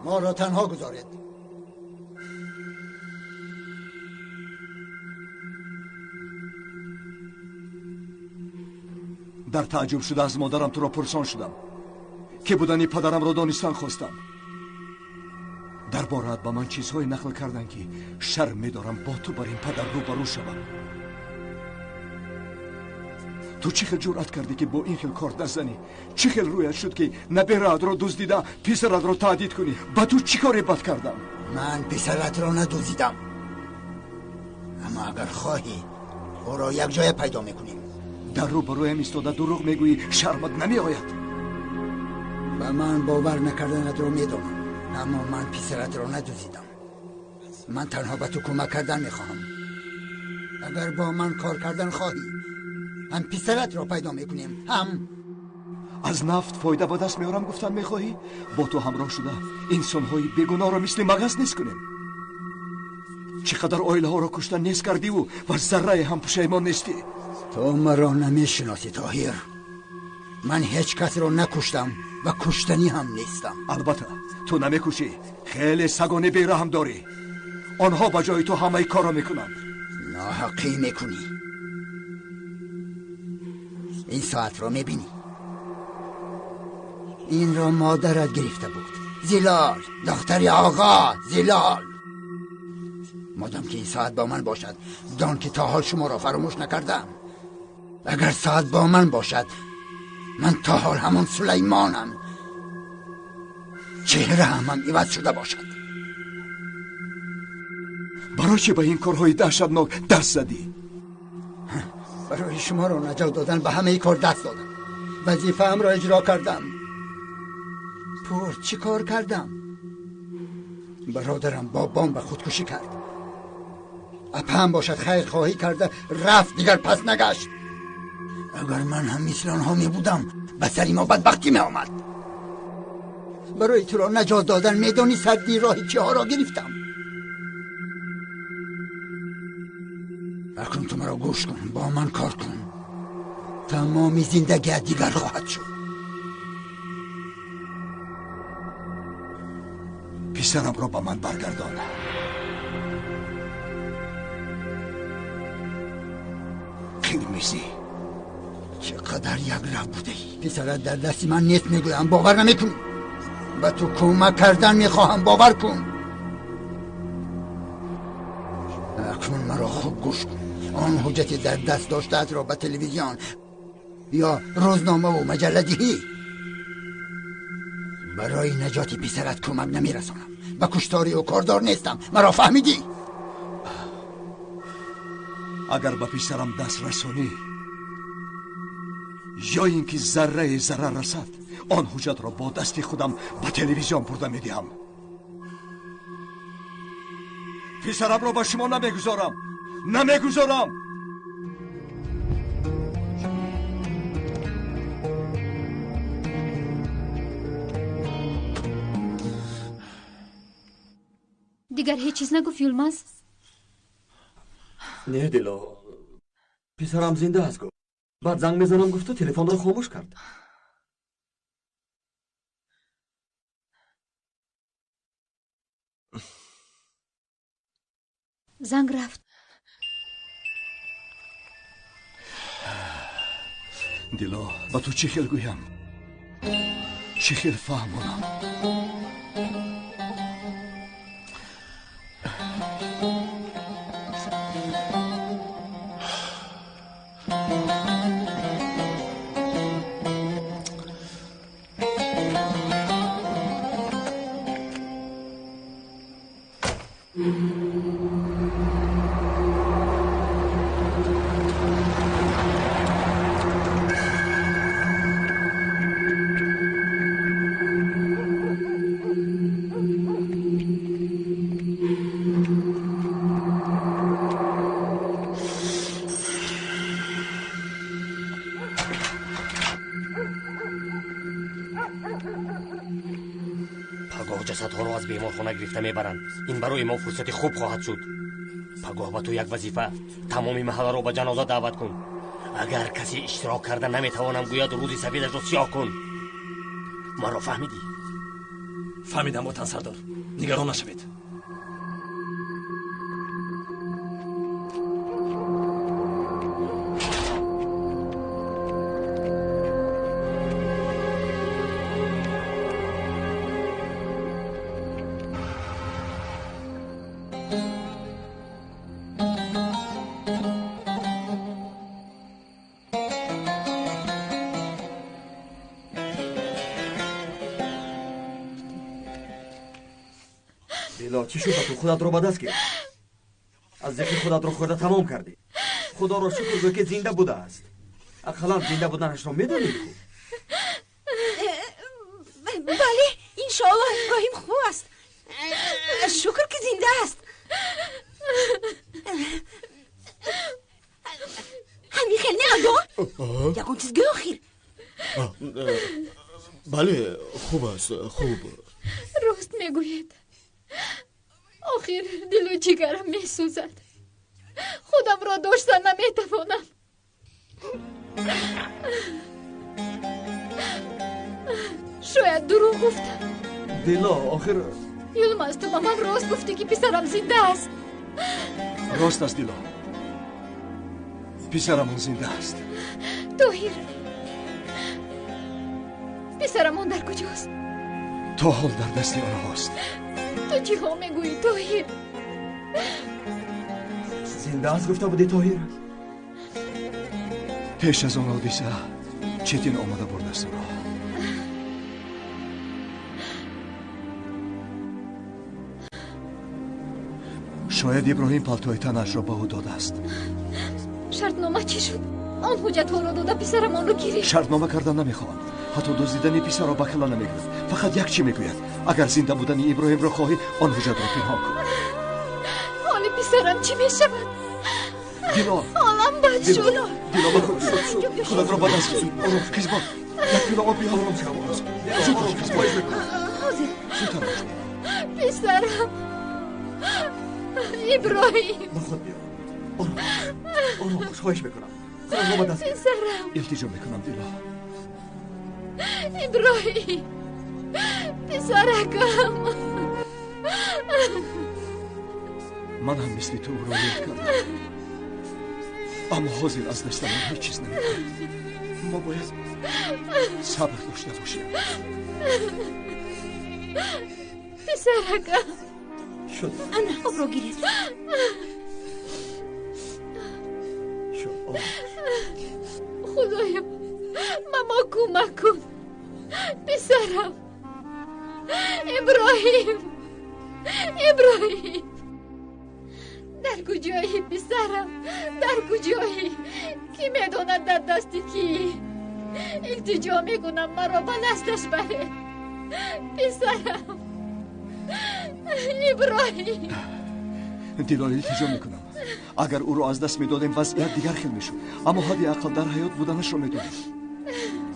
ما را تنها گذارید. در تعجب شده از مادرم تو را پرسان شدم که بودنی پدرم را دانستن خواستم. درباره‌ات به من چیزهای نقل کردند که شرم می‌دارم با تو بر این پدر روبرو شوم. تو چه خیل جرأت کردی که با این خیل کار دست زنی؟ چه خیل رویت شد که نبیره‌ات را دزدیده پسرت را تهدید کنی؟ با تو چی کاری بد کردم؟ من پسرت را ندزدیدم، اما اگر خواهی او را یک جای پیدا میکنیم. در روبرویم ایستاده دروغ میگویی، شرمت نمیآید. به من باور نکردنت را میدانم، اما من پسرت را ندزدیدم. من تنها به تو کمک کردن میخواهم. اگر با من کار کردن خواهی، هم پسرت را پیدا میکنیم، هم از نفت فایده به دست میارم. گفتن میخواهی با تو همراه شده انسانهای بیگناه را مثل مگس نیست کنیم. چقدر آیله ها را کشتن نیست کردی و ذره هم پشیمان نیستی. تو مرا نمیشناسی طاهر. من هیچ کس را نکشتم و کشتنی هم نیستم. البته تو نمیکشی، خیلی سگانه بیرحم داری. آنها به جای تو همه کار را میکنند. ناحقی میکنی. این ساعت را میبینی؟ این را مادرت گرفته بود. زلال، دختر آقا زلال. مادام که این ساعت با من باشد، دان که تا حال شما را فراموش نکردم. اگر ساعت با من باشد، من تا حال همان سلیمانم. چهره هم عوض شده باشد. برای چه به این کارهای دهشتناک دست زدی؟ برای شما را نجات دادن به همه کار دست دادم. وظیفه هم را اجرا کردم. پور چی کار کردم؟ برادرم با بمب خودکشی کرد. اپا هم باشد خیر خواهی کرده رفت، دیگر پس نگشت. اگر من هم مثل آنها می بودم، به سری ما بدبختی می آمد. برای تو را نجات دادن میدانی صدی راه چه ها را گرفتم. اکنون تو مرا گوش کن، با من کار کن. تمام زندگی دیگر خواهد شد. پسرم را به من برگردان. قرمزی چقدر یک راه بوده ای. پسرت در دست من نیست، میگویم باور نمیکنی. به تو کمک کردن میخواهم، باور کن. اکنون مرا خوب گوش کن. آن حجتی در دست داشته را به تلویزیون یا روزنامه و مجله دهی. برای نجات پسرت کمک نمیرسانم. به کشتاری و کاردار نیستم. مرا فهمیدی؟ اگر به پسرم دست رسانی یا اینکه ذره ذره رسد، آن حجت را با دست خودم به تلویزیون برده میدهم. پسرم را به شما نمیگذارم، نمیگذارم. دیگر هیچ چیز نگفت یلماز؟ نه دلو، پسرم زنده است گفت. بعد زنگ میزنم گفت و تلفن را خاموش کرد. زنگ رفت. دلو، با تو چی خیل گویم؟ چی خیل فهمونم؟ گرفته میبرند. این برای ما فرصت خوب خواهد شد. پگاه به تو یک وظیفه، تمام محله را به جنازه دعوت کن. اگر کسی اشتراک کرده نمیتوانم گوید روزی سفیدش را سیاه کن. مرا فهمیدی؟ Фаҳмидам, ватан сардор, нигарон нашавед. Чӣ шуд ба ту? Худатро ба даст гир. Аз зиқи худатро хӯрда тамом кардӣ. Худоро шукр гӯй, ки зинда будааст. Ақаллан зинда буданашро медонӣ ку. Бале, иншоаллоҳ Иброҳим хуб аст. Шукр, ки зинда аст. Ҳамин хел не, адо? Ягон чиз гӯй охир. Бале, хуб аст, хуб. Рост мегӯед. Охир дилу ҷигарам месӯзад. Худамро дошта наметавонам. Шояд дурӯғ гуфтам. Дило, охир Юлмаз, ту ба ман рост гуфтӣ, ки писарам зинда аст. Рост аст, Дило, писарамон зинда аст. Тоҳир, писарамон дар куҷост? То ҳол дар дасти онҳост. Ту чиҳо мегӯӣ, Тоҳир? Зинда аст гуфта будӣ, Тоҳир. Пеш аз он ҳодиса Четин омада бурдааст ӯро. Шояд Иброҳим палтои танашро ба ӯ додааст. Шартнома чӣ шуд? Он ҳуҷҷатҳоро дода писарамонро гирифт. Шартнома кардан намехоҳам. Ҳатто дуздидани писарро ба кала намегирад. Фақат як чӣ мегӯяд: агар зинда будани Иброҳимро хоҳӣ, он ҳуҷҷатро пинҳон кун. Ҳоли писарам чӣ мешавад? Дило, ҳолам бад шуд. Дило, ба худ худатро ба даст гир. Ором, Қизбон, як пиёла об биёр. Ором шав, зуд бош, Қизбон, зудтар бош. Писарам Иброҳим, ба худ биё. Ором, ором бош, хоҳиш мекунам. Худатро ба даст гир. Писарам, илтиҷо мекунам, Дило. Иброҳим, писаракам. Ман ҳам мисли ту ӯро ёд кардам, аммо ҳозир аз дастамон ҳеҷ чиз намеояд. Мо бояд сабр дошта бошем. Писаракам. Шуд. Ана, обро гиред. Шуд, ором. Худоё, ба мо кӯмак кун. Писарам Иброҳим, Иброҳим, дар куҷоӣ, писарам? Дар куҷоӣ? Кӣ медонад дар дасти кӣ? Илтиҷо мекунам, маро ба наздаш баред. Писарам Иброҳим. Дило, илтиҷо мекунам. Агар ӯро аз даст медодем, вазъият дигар хел мешуд. Аммо ҳадди ақал дар ҳаёт буданашро медонем.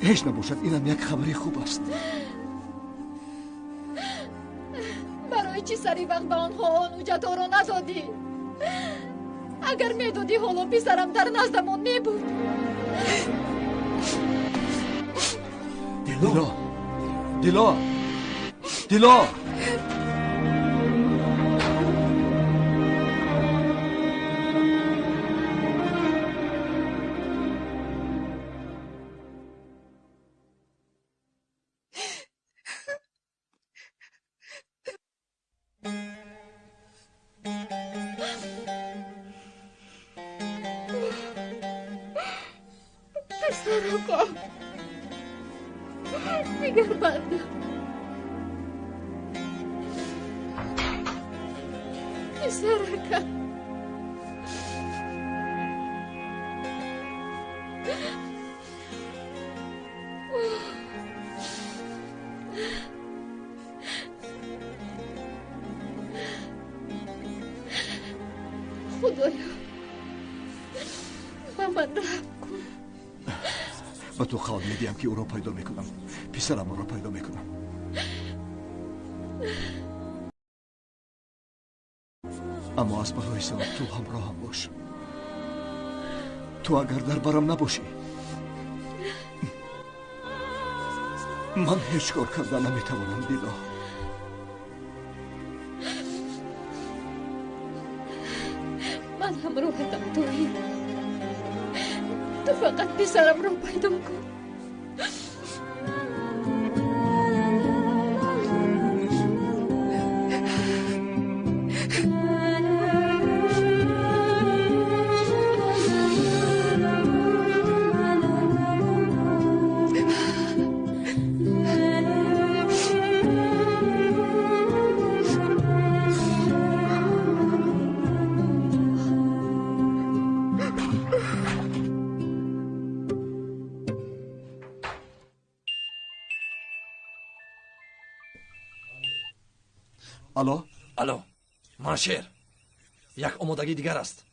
Ҳеҷ набошад, инам як хабари хуб аст. Барои чӣ сари вақт ба онҳо он ҳуҷҷатҳоро надодӣ? Агар медодӣ, ҳоло писарам дар наздамон мебуд. Дило, Дило, Дило. Писаракам, ҷигарбандам, писаракам. Худоё, ба ман раҳм кун. Ба ту қавл медиҳам, ки ӯро пайдо мекунам. Писарам ӯро пайдо мекунам. Аммо аз барои сабаб ту ҳамроҳам бош. Ту агар дар барам набошӣ, ман ҳеҷ кор карда наметавонам, Дило. Роҳатам, Тоҳир. Ту фақат писарамро пайдо кун. Алло? Алло, ман Шер. Як омодагии дигар аст.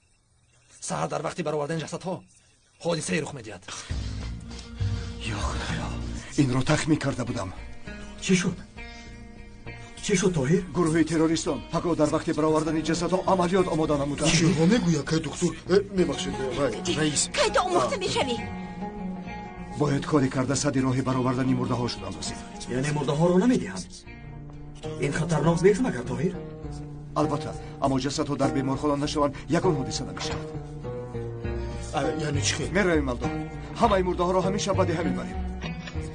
Саҳар дар вақти баровардани ҷасадҳо ҳодисае рух медиҳад. Ё Худоё, инро тахмин карда будам. Чӣ шуд? Чӣ шуд, Тоҳир? Гурӯҳи террористон пагоҳ дар вақти баровардани ҷасадҳо амалиёт омода намуданд. Чиҳо мегӯяд, кай доктор? Мебахшед, раис. Кай ту омӯхта мешавӣ? Бояд коре карда сади роҳи баровардани мурдаҳо шудан лозим. Яъне мурдаҳоро намедиҳанд? Ин хатарнок нест магар, Тоҳир? Албатта, аммо ҷасадҳо дар беморхона нашаванд, ягон ҳодиса намешавад. Яъне чӣ хел? Меравем, Алдо. Ҳамаи мурдаҳоро ҳамин шаб ба деҳа мебарем.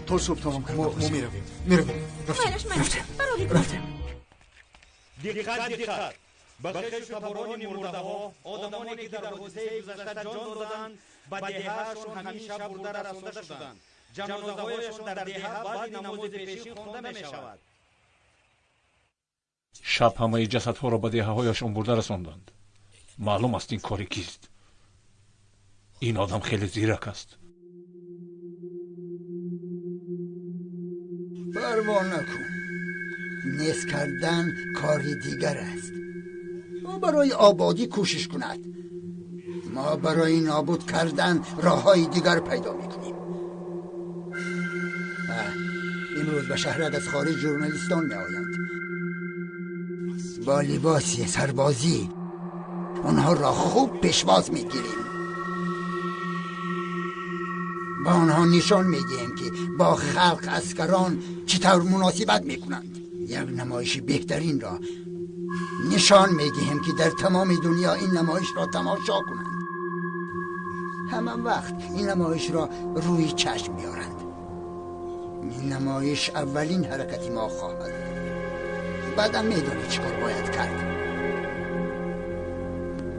То субҳ тамом карда мо меравем. Меравем. Рафтем. Рафтем. Диққат, диққат! Ба хешу таборони мурдаҳо, одамоне ки дар ҳодисаи гузашта ҷон доданд, ба деҳаашон ҳамин шаб бурда расонда шуданд. Ҷанозаҳояшон дар деҳа баъди намози пешин хонда мешавад. Шаб ҳамаи ҷасадҳоро ба деҳаҳояшон бурда расонданд. Маълум аст ин кори кист. Ин одам хеле зирак аст. Парво накун. Нест кардан кори дигар аст. Ӯ барои ободӣ кӯшиш кунад. Мо барои нобуд кардан роҳҳои дигар пайдо мекунем. Имрӯз ба шаҳрак аз хориҷ журналистон меоянд. Бо либоси сарбозӣ онҳоро хуб пешвоз мегирем. Ба онҳо нишон медиҳем, ки бо халқ аскарон чӣ тавр муносибат мекунанд. Як намоиши беҳтаринро нишон медиҳем, ки дар тамоми дунё ин намоишро тамошо кунанд. Ҳама вақт ин намоишро рӯи чашм биёранд. Ин намоиш аввалин ҳаракати мо хоҳад. Баъдан медонӣ чӣ кор бояд кард.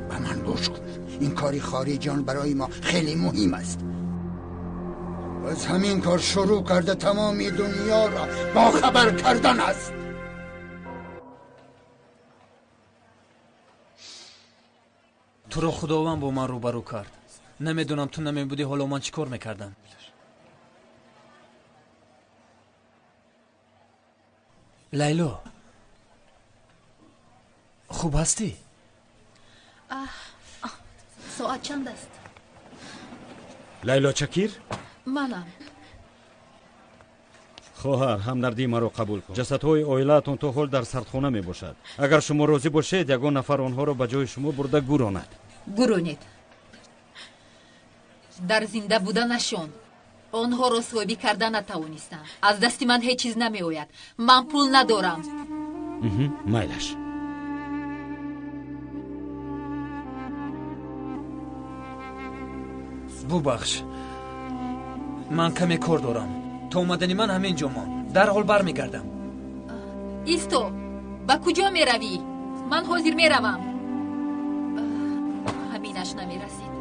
Ба ман гӯш кун. Ин кори хориҷиён барои мо хеле муҳим аст. Аз ҳамин кор шурӯъ карда тамоми дунёро бохабар кардан аст. Туро Худованд бо ман рӯбарӯ кард. Намедонам ту намебудӣ, ҳоло ман чӣ кор мекардам. Лайло, хуб ҳастӣ? Соат чанд аст? Лайло Чакир? Манам. Хоҳар, ҳамдардии маро қабул кун. Ҷасадҳои оилаатон то ҳол дар сардхона мебошад. Агар шумо розӣ бошед, ягон нафар онҳоро ба ҷои шумо бурда гӯронад. Гӯронед. Дар зинда буданашон онҳоро соҳибӣ карда натавонистам. Аз дасти ман ҳеҷ чиз намеояд. Ман пул надорам. Майлаш. Бубахш, ман каме кор дорам. То омадани ман ҳамин ҷо мон. Дарҳол бармегардам. Исто, ба куҷо меравӣ? Ман ҳозир меравам. Ҳаминаш намерасид.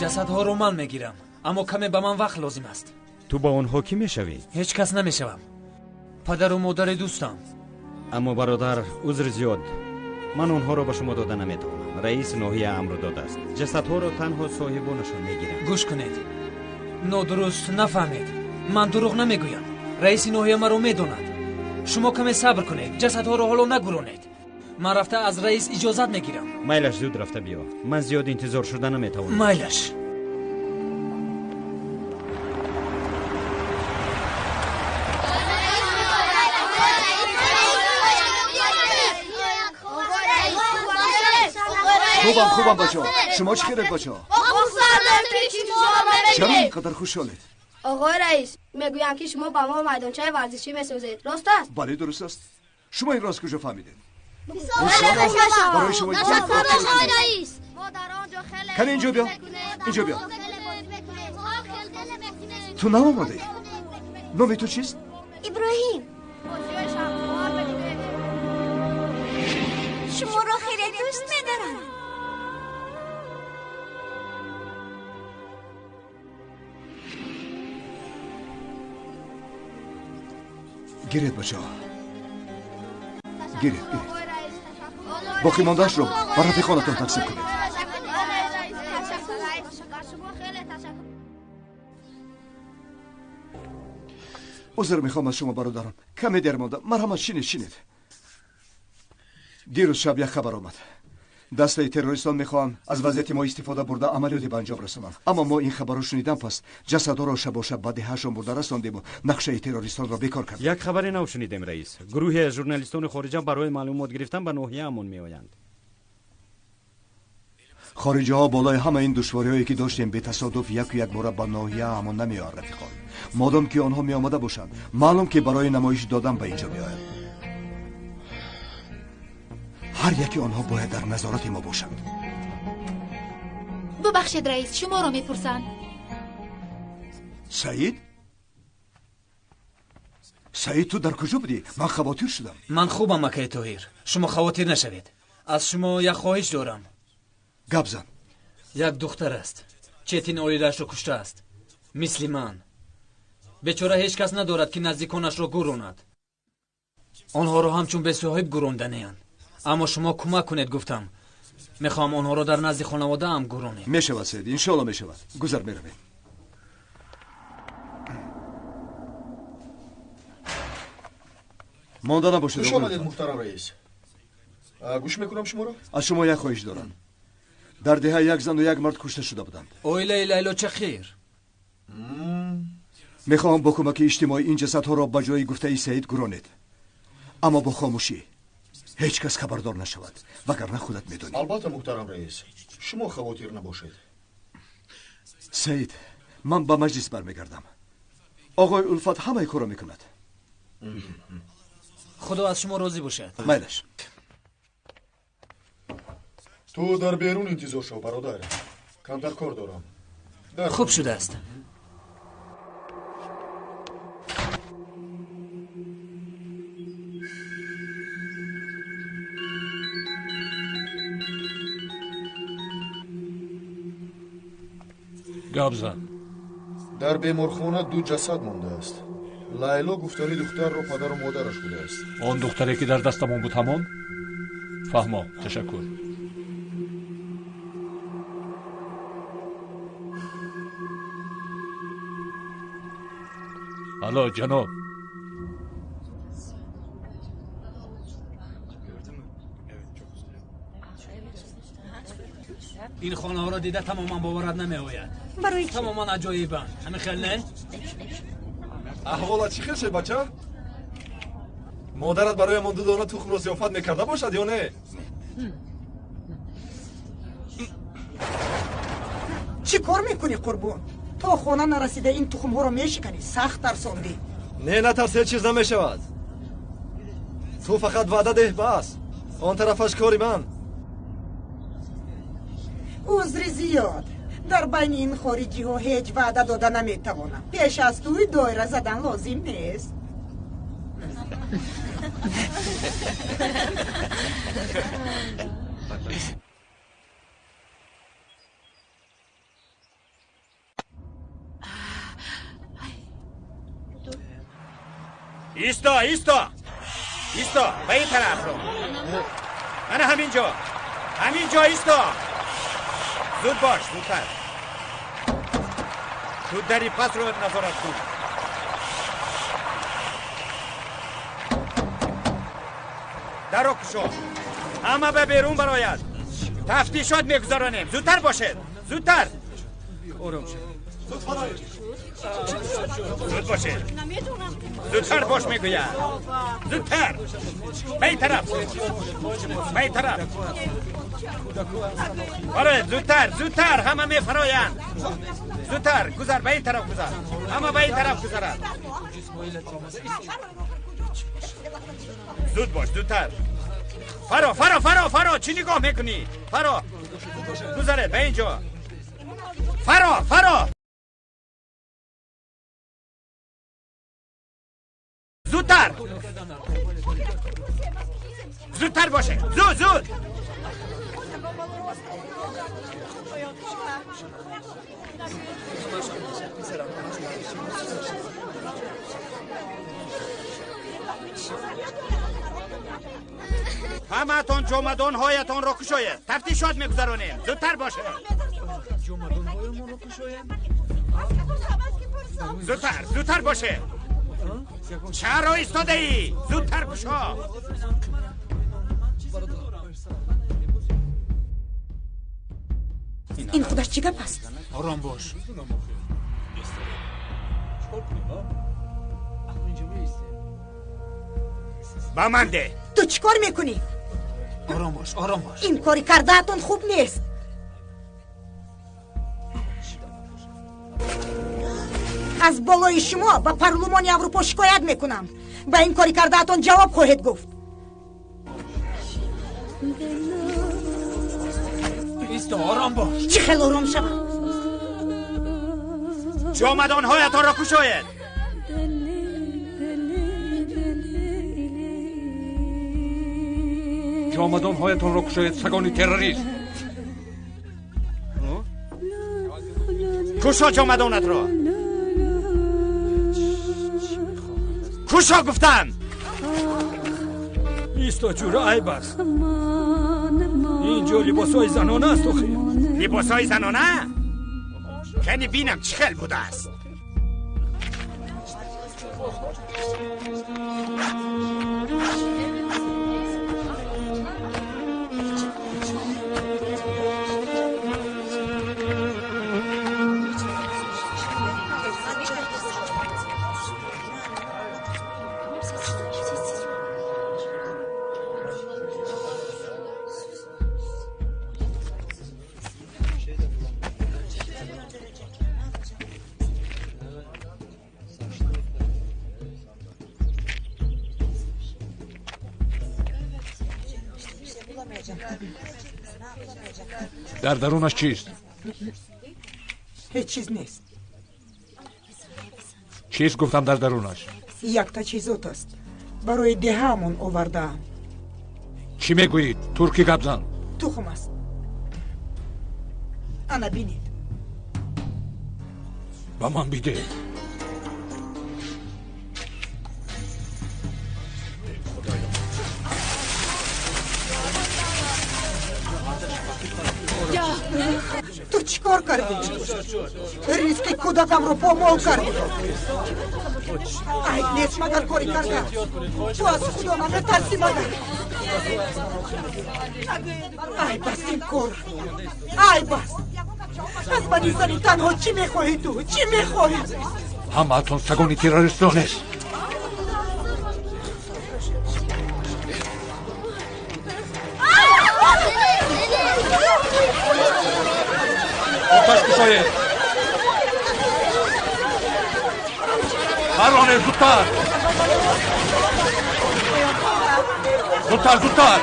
Ҷасадҳоро ман мегирам, аммо каме ба ман вақт лозим аст. Ту ба онҳо кӣ мешавӣ? Ҳеҷ кас намешавам. Падару модари дӯстам. Аммо бародар, узр зиёд. Ман онҳоро ба шумо дода наметавонам. Раиси ноҳия амр додааст. Ҷасадҳоро танҳо соҳибонашон мегиранд. Гӯш кунед, нодуруст нафаҳмед. Ман дурӯғ намегӯям. Раиси ноҳия маро медонад. Шумо каме сабр кунед, ҷасадҳоро ҳоло нагуронед. Ман рафта аз раис иҷозат мегирам. Майлаш, зуд рафта биё. Ман зиёд интизор шуда наметавонам. Майлаш. Хубам, хубам, бачаҳо. Шумо чӣ хелед, бачаҳо? Чаро ин қадар хушҳолед? Оғои раис, мегӯям ки шумо ба мо майдончаи варзишӣ месозед. Рост аст? Бале, дуруст аст. Шумо инро аз куҷо фаҳмидед? Барои шумо раис. Кани инҷо биё, инҷо биё. Ту наомадӣ? Номи ту чист? Иброҳим. Шуморо хеле дӯст медорам. Гиред, бачаҳо, гиред, гиред. Боқимондаашро ба рафиқонатон тақсим кунед. Узр мехоҳам аз шумо, бародарон, каме дер мондам. Марҳамат, шинед, шинед. Дирӯз шаб як хабар омад. Дастаи террористон мехоҳанд аз вазъияти мо истифода бурда амалиёте ба анҷом расонанд. Аммо мо ин хабарро шунидам, пас ҷасадҳоро шабошаб ба деҳаашон бурда расондему нақшаи террористонро бекор кардем. Як хабари нав шунидем, раис. Гурӯҳе аз журналистони хориҷа барои маълумот гирифтан ба ноҳияамон меоянд. Хориҷаҳо болои ҳама ин душвориҳое ки доштем бетасодуф яку якбора ба ноҳияамон намеоянд, рафиқон. Модом ки онҳо меомада бошанд, маълум ки барои намоиш додан ба инҷо меоянд. Ҳар яке онҳо бояд дар назорати мо бошанд. Бубахшед, раис, шуморо мепурсанд. Саид? Саид, ту дар куҷо будӣ? Ман хавотир шудам. Ман хубам, акаи Тоҳир. Шумо хавотир нашавед. Аз шумо як хоҳиш дорам. Гап зан. Як духтар аст. Четин оилаашро куштааст. Мисли ман. Бечора ҳеҷ кас надорад, ки наздиконашро гуронад. Онҳоро ҳамчун бесоҳиб гуронданеянд. Аммо шумо кӯмак кунед, гуфтам. Мехоҳам онҳоро дар назди хонаводаам гуронед. Мешавад, Саид, иншоалло мешавад. Гузар, меравем. Монда набошед. Хуш омадед, муҳтарам раис. Гӯш мекунам шуморо. Аз шумо як хоҳиш дорам. Дар деҳа як зану як мард кушта шуда буданд. Оилаи Лайло Чахир. Мехоҳам бо кӯмаки иҷтимоӣ ин ҷасадҳоро ба ҷои гуфтаи Саид гуронед. Аммо бо хомӯшӣ. Ҳеҷ кас хабардор нашавад, вагарна худат медонӣ. Албатта, муҳтарам раис, шумо хавотир набошед. Саид, ман ба маҷлис бармегардам. Оғои Улфат ҳамаи корро мекунад. Худо аз шумо розӣ бошад. Майлаш. Ту дар берун интизор шав, бародар. Камтар кор дорам. Хуб шудааст. Гап зан. Дар беморхона ду ҷасад мондааст. Лайло гуфтани духтарро падару модараш будааст. Он духтаре ки дар дастамон буд ҳамон? Фаҳмо, ташаккур. Алло, ҷаноб. Ин хонаҳоро дида тамоман боварат намеояд. Тамоман аҷоибанд. Ҳамин хел не? Аҳволат чӣ хел шуд, бача? Модарат бароямон ду дона тухмро зиёфат мекарда бошад ё не? Чӣ кор мекунӣ, қурбон? То хона нарасида ин тухмҳоро мешиканӣ. Сахт тарсондӣ. Не, натарс, ҳеҷ чиз намешавад. Ту фақат ваъда деҳ, бас. Он тарафаш кори ман. Узри зиёд. Дар байни ин хориҷиҳо ҳеҷ ваъда дода наметавонам. Пеш аз тӯй доира задан лозим нест. Исто, исто, исто, ба ин тараф ро. Ана ҳаминҷо, ҳаминҷо исто. Зуд бош, зудтар. Ту дари пасро назорат кун. Дарро кушо. Ҳама ба берун барояд. Тафтишот мегузаронем. Зудтар бошед, зудтар. Зуд бошед. Зудтар бош, мегӯяд. Зудтар. Ба ин тараф. Ба ин тараф. Барояд, зудтар, зудтар, ҳама мефароянд. Зудтар, гузар, ба ин тараф гузар. Ҳама ба ин тараф гузарад. Зуд бош, зудтар. Фаро, фаро, фаро, фаро, чӣ нигоҳ мекунӣ? Фаро, гузаред ба ин ҷо. Фаро, фаро. Зудтар. Зудтар бошед. Зуд, зуд. Ҳамаатон ҷомадонҳоятонро кушоед. Тафтишот мегузаронем. Зудтар бошед. Зудтар, зудтар бошед. Чаро истодаӣ? Зудтар кушо. Ин худаш чӣ гап аст? Ором бош. Ба ман деҳ. Ту чӣ кор мекунӣ? Ором бош, ором бош. Ин кори кардаатон хуб нест. Аз болои шумо ба парлумони Аврупо шикоят мекунам. Ба ин кори кардаатон ҷавоб хоҳед гуфт. Исто, ором бош. Чӣ хел ором шавам? Ҷомадонҳоятонро кушоед. Ҷомадонҳоятонро кушоед, сагони террорист. Кушо ҷомадонатро. Кушо гуфтам. Исто, ҷура, айб аст. Ин ҷо либосҳои занона аст охир. Либосҳои занона? Кани бинам чӣ хел будааст. Дар дарунаш чист? Ҳеҷ чиз нест. Чист гуфтам дар дарунаш? Як таҷҳизот аст. Барои деҳаамон овардаам. Чӣ мегӯӣ? Туркӣ гап зан. Тухм аст. Ана бинед. Ба ман бидеҳ. Ту чӣ кор кардӣ? Ризқи кӯдакамро помол кардӣ. Айб нест магар кори карда? Ту аз Худо наметарсӣ магар? Айб аст ин кор. Айб аст. Аз мани зани танҳо чӣ мехоҳӣ ту? Чӣ мехоҳӣ? Ҳамаатон сагони террористонед. Оташ кушоед. Баронед, зудтар. Зудтар, зудтар.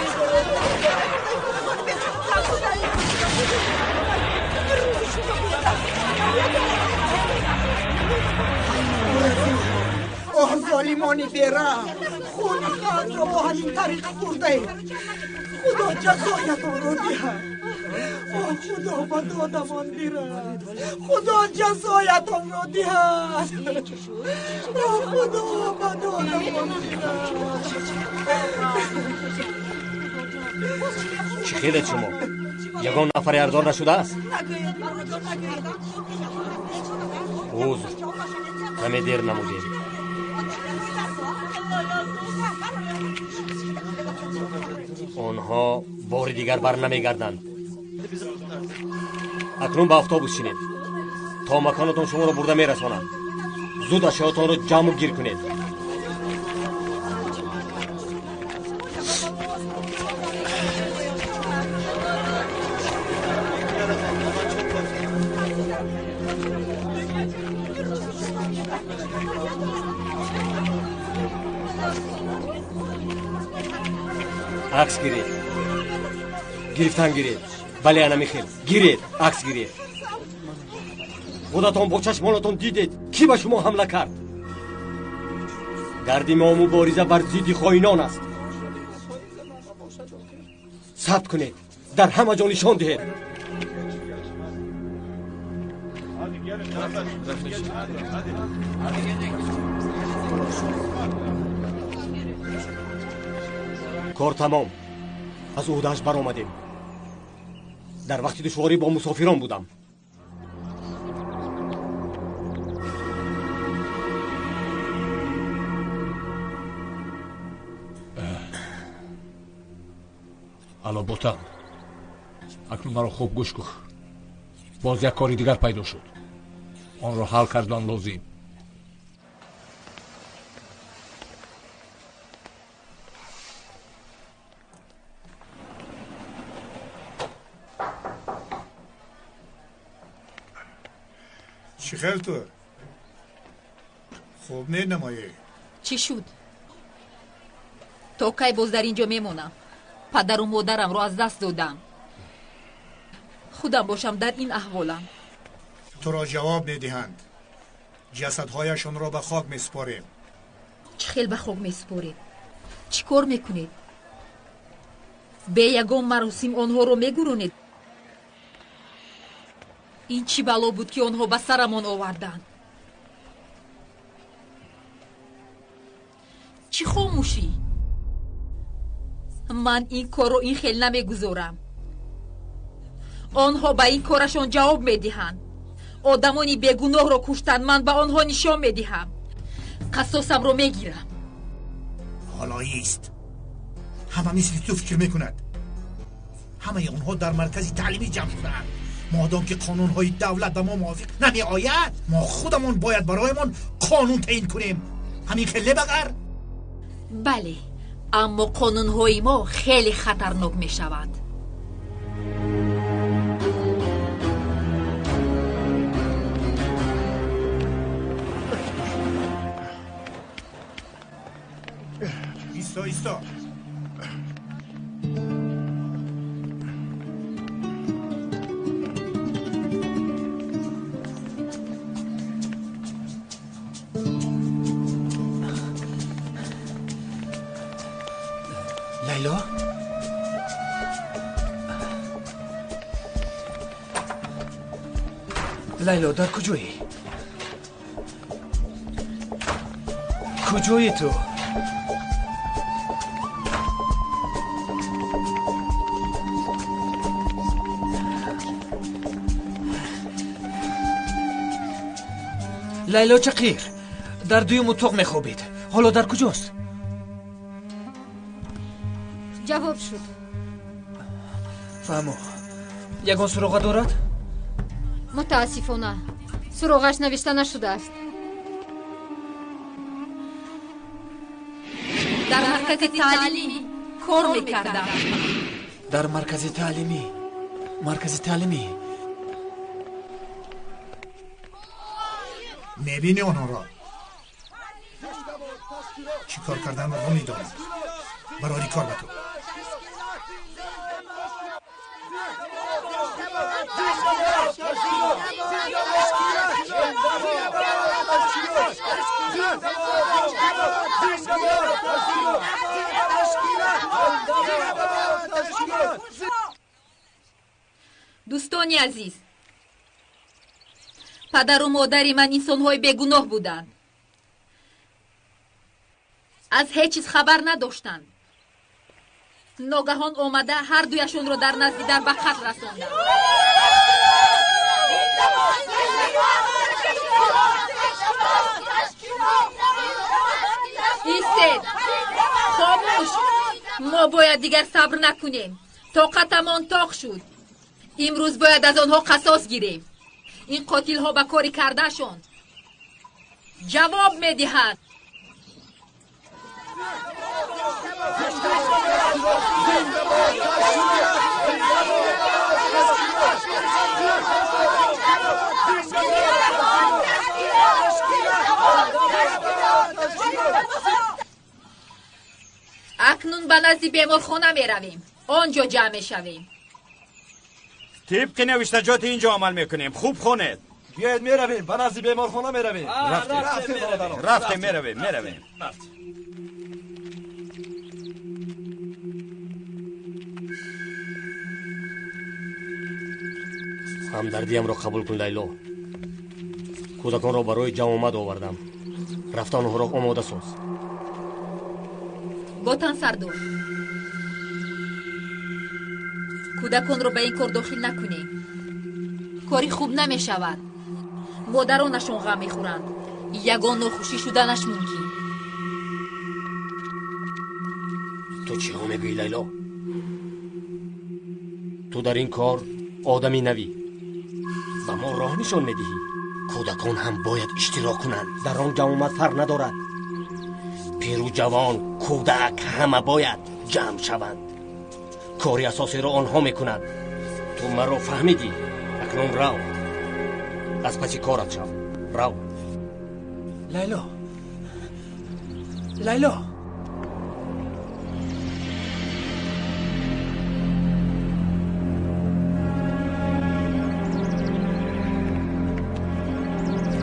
Оҳ, золимони бераҳм, хуни халқро бо ҳамин тариқ хӯрдаед. Худо ҷазоятонро диҳад. Оҳ, Худо ба додамон бирас. Худо ҷазоятонро диҳад. Оҳ, Худо ба додамон бирас. Чӣ хелед шумо? Ягон нафаре ардор нашудааст? Узр, каме дер намудем. Онҳо бори дигар бар намегарданд. Акнун ба автобус шинед. То маконатон шуморо бурда мерасонам. Зуд ашёотонро ҷамъу гир кунед. Акс гиред. Гирифтан гиред. Бале, ана михел. Гиред, акс гиред. Худатон бо чашмонатон дидед, кӣ ба шумо ҳамла кард. Дарди мо мубориза бар зидди хоинон аст. Сабт кунед, дар ҳама ҷо нишон диҳед. Кор тамом. Аз уҳдааш баромадем. Дар вақти душворӣ бо мусофирон будам. Алло, ботан, акнун маро хуб гӯш кун. Боз як кори дигар пайдо шуд. Онро ҳал кардан лозим. Чӣ хел ту? Хуб менамоӣ. Чӣ шуд? То кай боз дар ин ҷо мемонам? Падару модарамро аз даст додам. Худам бошам дар ин аҳволам. Туро ҷавоб медиҳанд. Ҷасадҳояшонро ба хок месупорем. Чӣ хел ба хок месупоред? Чӣ кор мекунед? Бе ягон маросим онҳоро мегуронед? Ин чӣ бало буд, ки онҳо ба сарамон оварданд? Чӣ хомӯшӣ? Ман ин корро ин хел намегузорам. Онҳо ба ин корашон ҷавоб медиҳанд. Одамони бегуноҳро куштанд, ман ба онҳо нишон медиҳам. Қасосамро мегирам. Ҳоло ист. Ҳама мисли ту фикр мекунад. Ҳамаи онҳо дар маркази таълимӣ ҷамъ шудаанд. Модом ки қонунҳои давлат ба мо мувофиқ намеояд, мо худамон бояд бароямон қонун таъин кунем. Ҳамин хел небағар? Бале, аммо қонунҳои мо хеле хатарнок мешаванд. Исто, исто. Лайло? Лайло, дар куҷоӣ? Куҷоӣ ту? Лайло Чақир дар дуюм утоқ мехобид. Ҳоло дар куҷост? Ҷавоб шуд. Фаҳмо, ягон суроға дорад? Мутаассифона, суроғаш навишта нашудааст. Дар маркази таълимӣ кор мекардам. Дар маркази таълимӣ, маркази таълимӣ. Мебинӣ онҳоро? Чӣ кор карданро медонам. Барори кор ба ту. Дӯстони азиз, падару модари ман инсонҳои бегуноҳ буданд. Аз ҳеҷ чиз хабар надоштанд. Ногаҳон омада ҳар дуяшонро дар назди дар ба қатл расонданд. Истед, хомӯш. Мо бояд дигар сабр накунем. Тоқатамон тоқ шуд. Имрӯз бояд аз онҳо қасос гирем. Ин қотилҳо ба кори кардаашон ҷавоб медиҳанд. Акнун ба назди беморхона меравем. Он ҷо ҷамъ мешавем. Тибқи навиштаҷоти ин ҷо амал мекунем. Хуб хонед. Биёед меравем, ба назди беморхона меравем. Рафтем, рафтем, меравем, меравем. Ҳамдардиамро қабул кун, Лайло. Кӯдаконро барои ҷамъомад овардам. Рафта онҳоро омода соз. Ботан сардор, кӯдаконро ба ин кор дохил накунем. Кори хуб намешавад. Модаронашон ғам мехӯранд. Ягон нохушӣ шуданаш мумкин. Ту чиҳо мегӯӣ, Лайло? Ту дар ин кор одами навӣ. Ба мо роҳ нишон медиҳӣ. Кӯдакон ҳам бояд иштирок кунанд. Дар он ҷамъомад фарқ надорад. Пиру ҷавон, кӯдак ҳама бояд ҷамъ шаванд. Кори асосиро онҳо мекунанд. Ту маро фаҳмидӣ. Акнун рав, аз паси корат шав. Рав. Лайло, Лайло.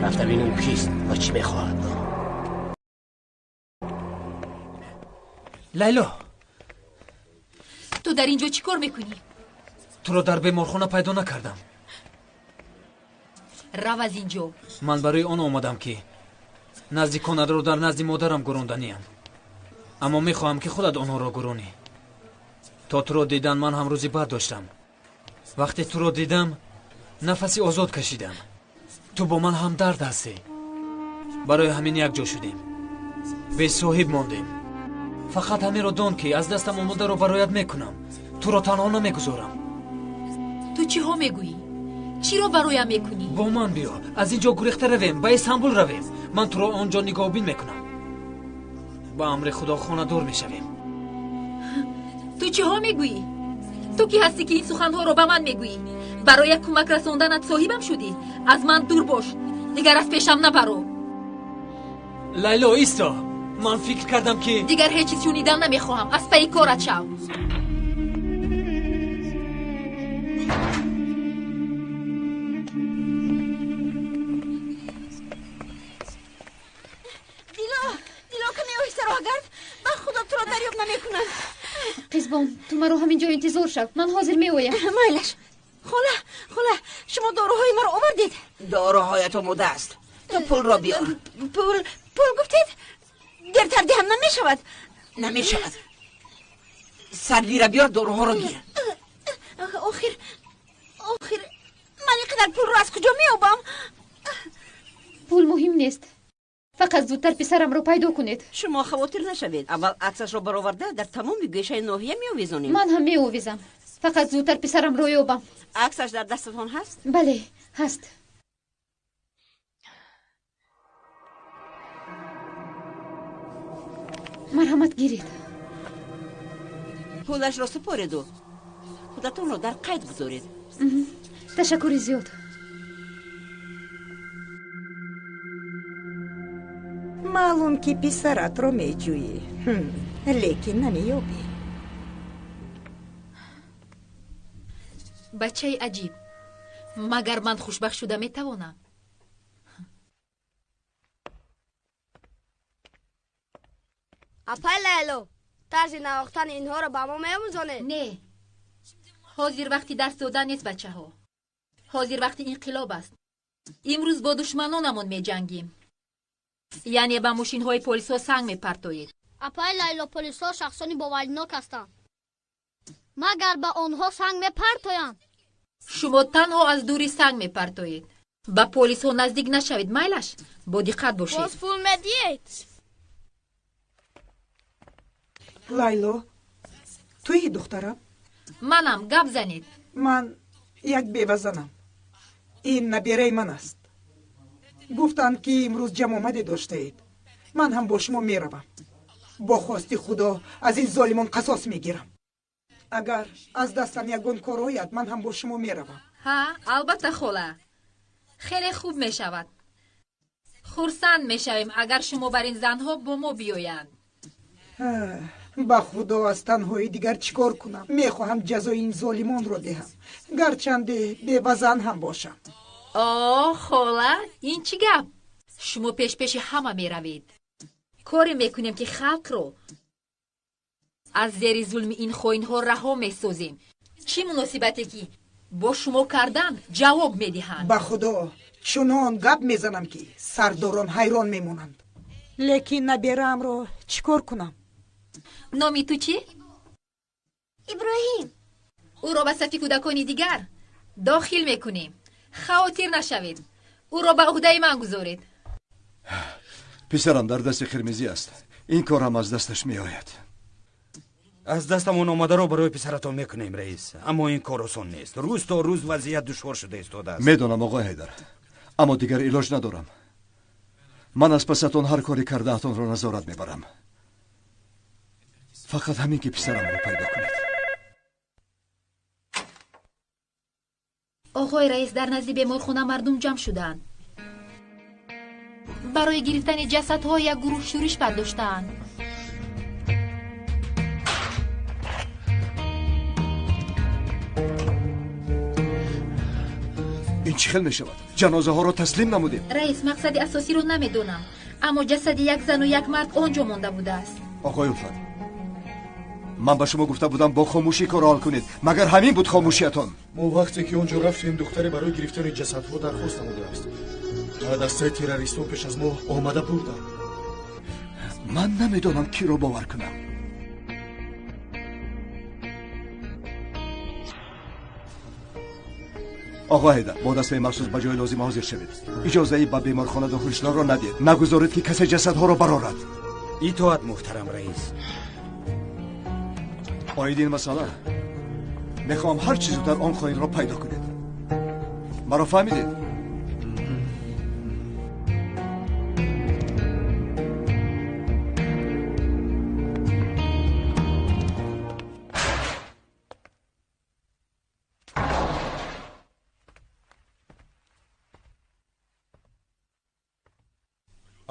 Рафта бин ӯ кист ва чӣ мехоҳад. Лайло, ту дар ин ҷо чӣ кор мекунӣ? Туро дар беморхона пайдо накардам. Рав аз ин ҷо. Ман барои он омадам, ки наздиконатро дар назди модарам гуронданиям. Аммо мехоҳам, ки худат онҳоро гуронӣ. То туро дидан ман ҳам рӯзи бад доштам. Вақте туро дидам, нафаси озод кашидам. Ту бо ман ҳамдард ҳастӣ. Барои ҳамин якҷо шудем. Бесоҳиб мондем. Фақат ҳаминро дон, ки аз дастам омодаро бароят мекунам. Туро танҳо намегузорам. Ту чиҳо мегӯӣ? Чиро бароям мекунӣ? Бо ман биё. Аз ин ҷо гурехта равем, ба Истанбул равем. Ман туро он ҷо нигоҳбин мекунам. Ба амри Худо хонадор мешавем. Ту чиҳо мегӯӣ? Ту ки ҳастӣ, ки ин суханҳоро ба ман мегӯӣ? Барои як кӯмак расонданат соҳибам шудӣ? Аз ман дур бош, дигар аз пешам набаро. Лайло, исто. Ман фикр кардам, ки дигар ҳеҷ чиз шунидан намехоҳам. Аз пайи корат шав. Дило, Дило, каме оҳиста роҳ гард. Ба Худо, туро дарёб намекунам. Қизбон, ту маро ҳамин ҷо интизор шав. Ман ҳозир меоям. Майлаш. Хола, хола, шумо доруҳои маро овардед? Доруҳоят омода аст. Ту пулро биёр. Пул, пул гуфтед? Дертар диҳам намешавад? Намешавад. 100 лира биёр, доруҳоро гир. Охир, охир, ман ин қадар пулро аз куҷо меёбам? Пул муҳим нест. Фақат зудтар писарамро пайдо кунед. Шумо хавотир нашавед. Аввал аксашро бароварда дар тамоми гӯшаи ноҳия меовезонем. Ман ҳам меовезам. Фақат зудтар писарамро ёбам. Аксаш дар дастатон ҳаст? Бале, ҳаст. Марҳамат, гиред. Пулашро супореду худатонро дар қайд гузоред. Ташаккури зиёд. Маълум, ки писаратро меҷӯӣ, лекин намеёбӣ. Бачаи аҷиб. Магар ман хушбахт шуда метавонам? Апай Лайло, тарзи навохтани инҳоро ба мо меомӯзонед? Не, ҳозир вақти дарс додан нест, бачаҳо. Ҳозир вақти инқилоб аст. Имрӯз бо душманонамон меҷангем. Яъне ба мошинҳои полисҳо санг мепартоед. Апай Лайло, полисҳо шахсони боваринок ҳастанд. Магар ба онҳо санг мепартоянд? Шумо танҳо аз дури санг мепартоед. Ба полисҳо наздик нашавед, майлаш? Бо диққат бошед. Боз пул медиҳед? Лайло, туи, духтарам? Манам, гап занед. Ман як бевазанам. Ин набераи ман аст. Гуфтанд, ки имрӯз ҷамъомаде доштаед. Ман ҳам бо шумо меравам. Бо хости Худо аз ин золимон қасос мегирам. Агар аз дастам ягон кор ояд, ман ҳам бо шумо меравам. Ҳа, албатта, хола, хеле хуб мешавад. Хурсанд мешавем, агар шумо бар ин занҳо бо мо биёянд. Ба худо аз танҳои дигар чӣ кор кунам? Мехоҳам ҷазои ин золимонро диҳам, гарчанде бевазан ҳам бошам. О, хола, ин чӣ гап? Шумо пешпеши ҳама меравед. Коре мекунем, ки халқро аз зери зулми ин хоинҳо раҳо месозем. Чӣ муносибате ки бо шумо кардан ҷавоб медиҳанд. Ба худо чунон гап мезанам, ки сардорон ҳайрон мемонанд. Лекин набераамро чӣ кор кунам? Номи ту чӣ? Иброҳим. Ӯро ба сафи кӯдакони дигар дохил мекунем. Хавотир нашавед, ӯро ба ӯҳдаи ман гузоред. Писарам дар дасти қирмизӣ аст. Ин кор ҳам аз дасташ меояд. Аз дастамон омадаро барои писаратон мекунем, раис. Аммо ин кор осон нест. Рӯз то рӯз вазъият душвор шуда истодааст. Медонам, оғои Ҳайдар, аммо дигар илоҷ надорам. Ман аз пасатон ҳар кори кардаатонро назорат мебарам. Фақат ҳамин ки писарамро пайдо кунед. Оғои раис, дар назди беморхона мардум ҷамъ шудаанд. Барои гирифтани ҷасадҳо як гурӯҳ шӯриш бардоштаанд. Ин чӣ хел мешавад? Ҷанозаҳоро таслим намудем. Раис, мақсади асосиро намедонам, аммо ҷасади як зану як мард он ҷо монда будааст. Оғои Улфат, ман ба шумо гуфта будам бо хомӯшӣ корро ҳал кунед. Магар ҳамин буд хомӯшиятон? Мо вақте ки он ҷо рафтем, духтаре барои гирифтани ҷасадҳо дархост намудааст. Дастаи террористон пеш аз мо омада бурданд. Ман намедонам киро бовар кунам. Оғо Ҳайдар, бо дастаи махсус ба ҷои лозима ҳозир шавед. Иҷозаи ба беморхона дохил шуданро надиҳед. Нагузоред, ки касе ҷасадҳоро барорад. Итоат, муҳтарам раис. Оид ин масъала мехоҳам ҳар чӣ зудтар он хоинро пайдо кунед. Маро фаҳмидед?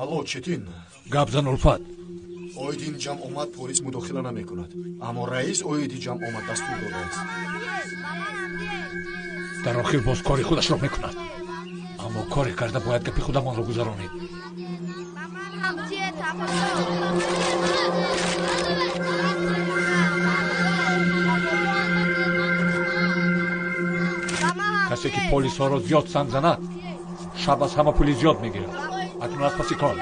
Алло, Четин. Гап зан, Улфат. Оид ин ҷамъомад полис мудохила намекунад, аммо раис оиди ҷамъомад дастур додааст. Дар охир боз кори худашро мекунад, аммо коре карда бояд гапи худамонро гузаронем. Касе ки полисҳоро зиёд санг занад, шаб аз ҳама пули зиёд мегирад. Акнун аз паси кор.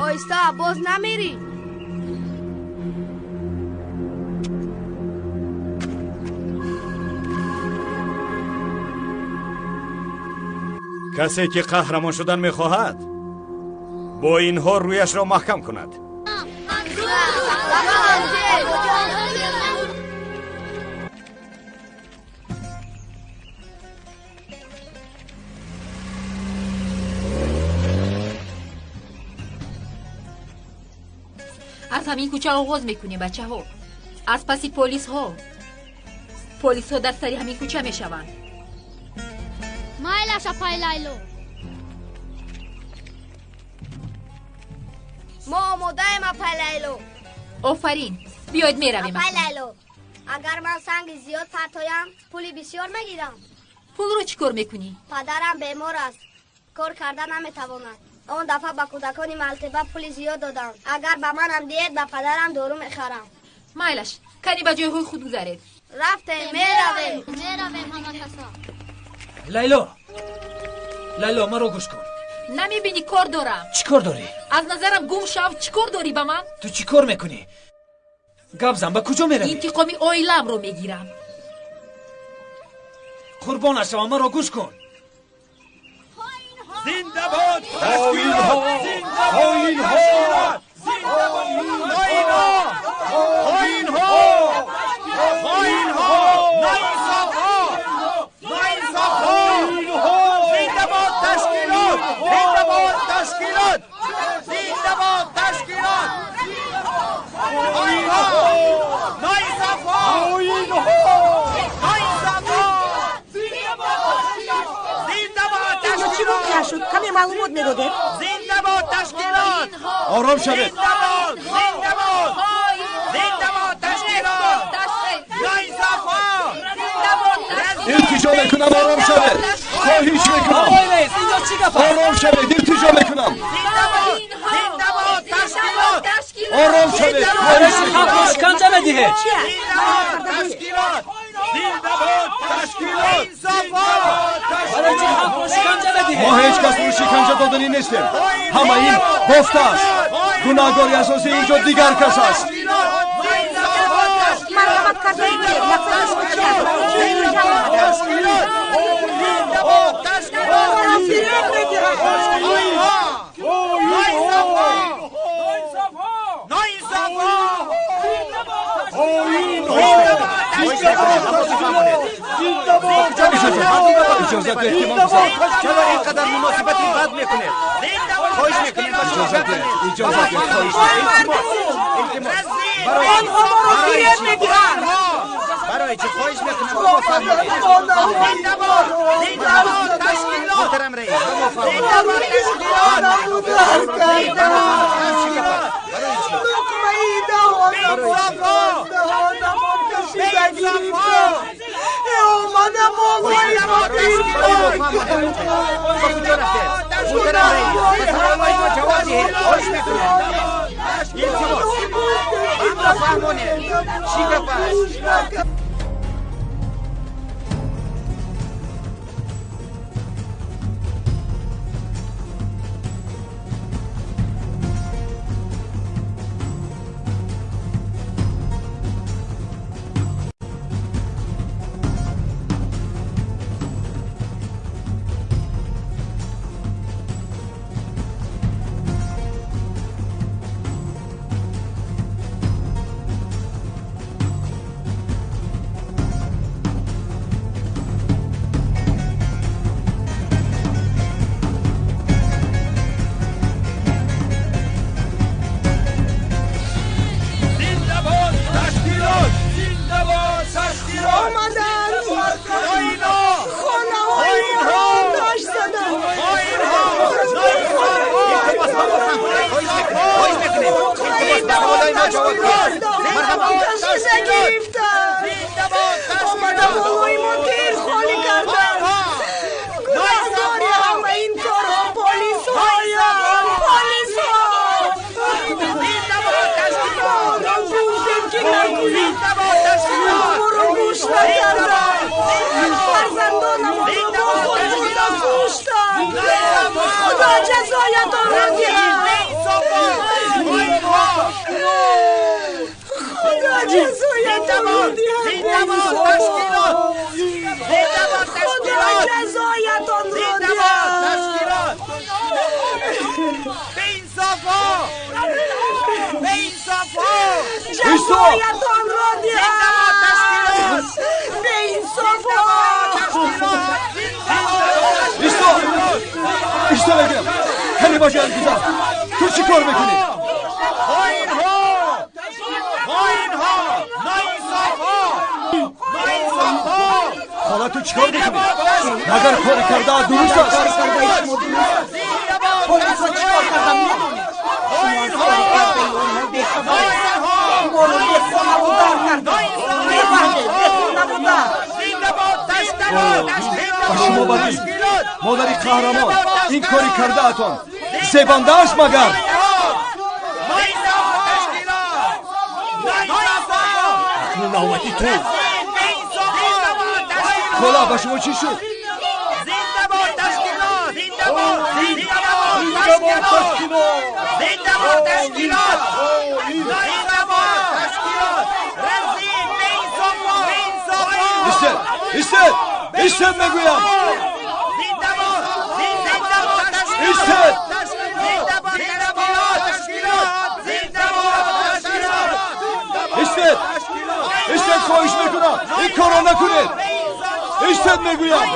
Оҳиста, боз намерӣ. Касе ки қаҳрамон шудан мехоҳад, бо инҳо рӯяшро маҳкам кунад. Аз ҳамин кӯча оғоз мекунем, бачаҳо. Аз паси полисҳо. Полисҳо дар сари ҳамин кӯча мешаванд. Майлаш, апай Лайло. Мо омодаем, апай Лайло. Офарин, биёед меравем. Апай Лайло, агар ман санги зиёд партоям, пули бисёр мегирам. Пулро чӣ кор мекунӣ? Падарам бемор аст, кор карда наметавонад. Он дафъа ба кӯдакони малтеба пули зиёд додам. Агар ба манам диҳед, ба падарам дору мехарам. Майлаш, кани ба ҷойҳои худ гузаред. Рафтем, меравем. Меравем ҳама касо. Лайло, Лайло, маро гӯш кун. Намебинӣ, кор дорам. Чӣ кор дорӣ? Аз назарам гум шав. Чӣ кор дорӣ ба ман? Ту чӣ кор мекунӣ? Гап зан, ба куҷо меравӣ? Интиқоми оиламро мегирам. Қурбонаш шавам, маро гӯш кун. Зинда бод ташкилот! Зинда бод ташкилот! Зинда бод хоинҳо! Хоинҳо! Хоинҳо! Ноинсофҳо! Ноинсофҳо! Зинда бод ташкилот! Зинда бод ташкилот! Зинда бод ташкилот! Хоинҳо! Ноинсофҳо! Ноинсофҳо! Зинда бод Чӣ воқеа шуд? Каме маълумот медодед? Зинда бод ташкилот! Ором шавед. Илтиҷо мекунам, ором шавед. Хоҳиш мекунам. Ором шавед, илтиҷо мекунам. Ором шавед. Халқро шиканҷа медиҳед. Мо ҳеҷ касро шиканҷа доданӣ нестем. Ҳама ин бофта аст. Гунаҳгори асосӣ инҷо дигар кас аст. Марҳамат кардаед, мақсади шумо чи аст? Иҷозат диҳед ки ман гузарам. Чаро ин қадар муносибати бад мекунед? Хоҳиш мекунем, ба шумо Иҷозат диҳед, иҷозат диҳед, хоҳиш мекунам. Илтимос. Онҳо моро фиреб медиҳанд. Барои чӣ хоҳиш мекунам, ба мо фаҳмонед. Муҳтарам раис, ба мо фаҳмонед. Луқмаи даҳонамон кашида гирифта. Омада болои мо Ба куҷо рафтед? Муҳтарам раис, ба саволҳои мо ҷавоб диҳед. Хоҳиш мекунем. Илтимос, ба мо фаҳмонед. Чӣ гап аст? Омаданд, хонаҳои моро оташ заданд. Хоҳиш мекунем. Илтимос, ба саволҳои мо ҷавоб диҳед. Даҳонамон кашида гирифтанд. Омада болои мо тир холӣ карданд. Гунаҳгори ҳама ин корҳо полисҳоянд, полисҳо. Мо онро гуфтем, ки накунед. Моро гӯш накарданд. Фарзандонамонро бо худ бурда куштанд. Худо ҷазоятонро диҳад. Худо ҷазоятонро диҳад. Худо ҷазоятонро диҳад. Ҷазоятонро диҳад. Беинсофҳо. Исто! Исто мегӯям. Каме ба ҷоят гузар. Ту чӣ кор мекунӣ? Хоинҳо! Хоинҳо! Ноинсофҳо! Ноинсофҳо! Хола, ту чӣ кор мекунӣ? Магар кори кардаат дуруст аст? Полисҳо чӣ кор кардан медонед? Шумо аз кори кардаи онҳо бехабаред. Моро бехонаву дар карданд. Мефаҳмед, бехонаву дар. Ба шумо бадӣ, модари қаҳрамон, ин кори кардаатон зебанда аст магар? Акнун навбати ту. Хола, ба шумо чӣ шуд? Истед! Истед! Истед мегӯям! Истед! Истед! Истед, хоҳиш мекунам! Ин корро накунед! Истед мегӯям!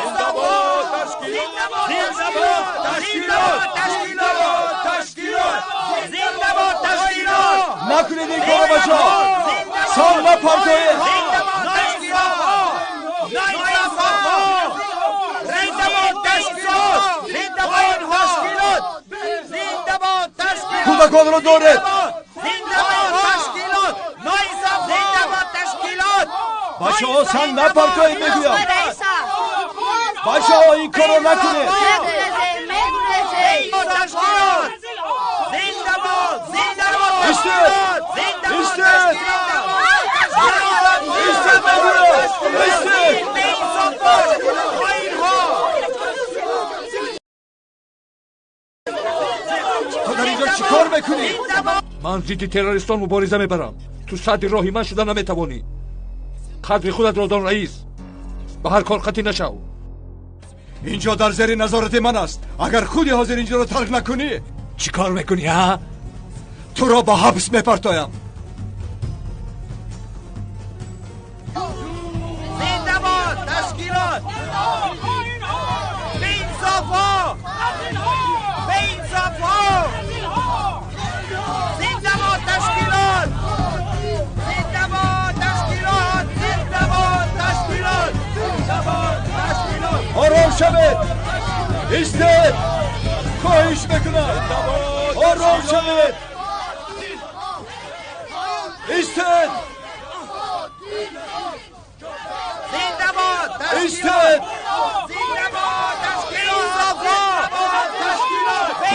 Накунед ин корро, бачаҳо! Сан напартоед! Кӯдаконро доред. Зинда бод ташкилот! Ноинсоф! Зинда бод ташкилот! Бачаҳо, санг напартоед, мегӯям. Бачаҳо, ин корро накунед. Ташкилот! Зинда бод! Зинда бод! Истед! Истед! Истед, мегӯям! Истед! Ту дар инҷо чӣ кор мекунӣ? Ман зидди террористон мубориза мебарам. Ту садди роҳи ман шуда наметавонӣ. Қадри худатро дон, раис. Ба ҳар кор қатъӣ нашав. Инҷо дар зери назорати ман аст. Агар худи ҳозир инҷоро тарк накунӣ, чӣ кор мекунӣ, ҳа? Туро ба ҳабс мепартоям. Зинда бод ташкилот! Беинсофҳо! Беинсофҳо! Зинда бод ташкилот! Зинда бод ташкилот! Зинда бод ташкилот! Зинда бод ташкилот! Ором шавед! Истед! Хоҳиш мекунам! Ором шавед! Истед! Зинда бод Истед! Зинда бод ташкилот!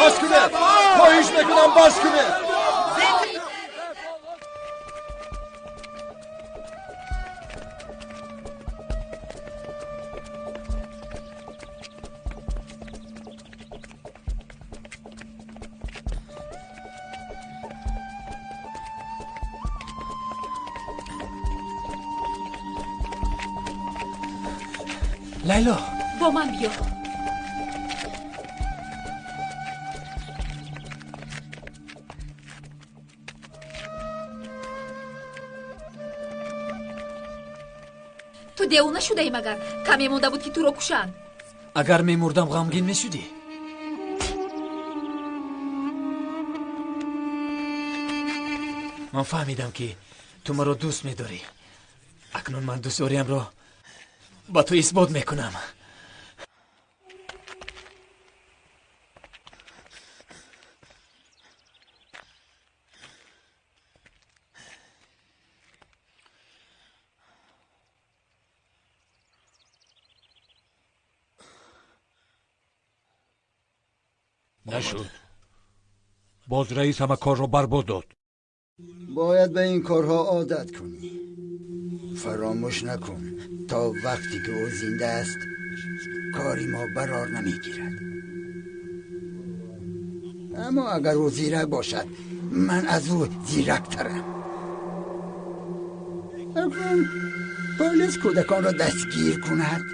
Бас кунед! Хоҳиш мекунам, бас кунед! Лайло, бо ман биё. Ту девона шудаӣ магар? Каме монда буд, ки туро кушанд. Агар мемурдам, ғамгин мешудӣ? Ман фаҳмидам, ки ту маро дӯст медорӣ. Акнун ман дӯстдориамро ба ту исбот мекунам. Нашуд. Боз раис ҳама корро барбод дод. Бояд ба ин корҳо одат кунӣ. Фаромӯш накун, то вақте ки ӯ зинда аст, кори мо барор намегирад. Аммо агар ӯ зирак бошад, ман аз ӯ зирактарам. Акнун полис кӯдаконро дастгир кунад,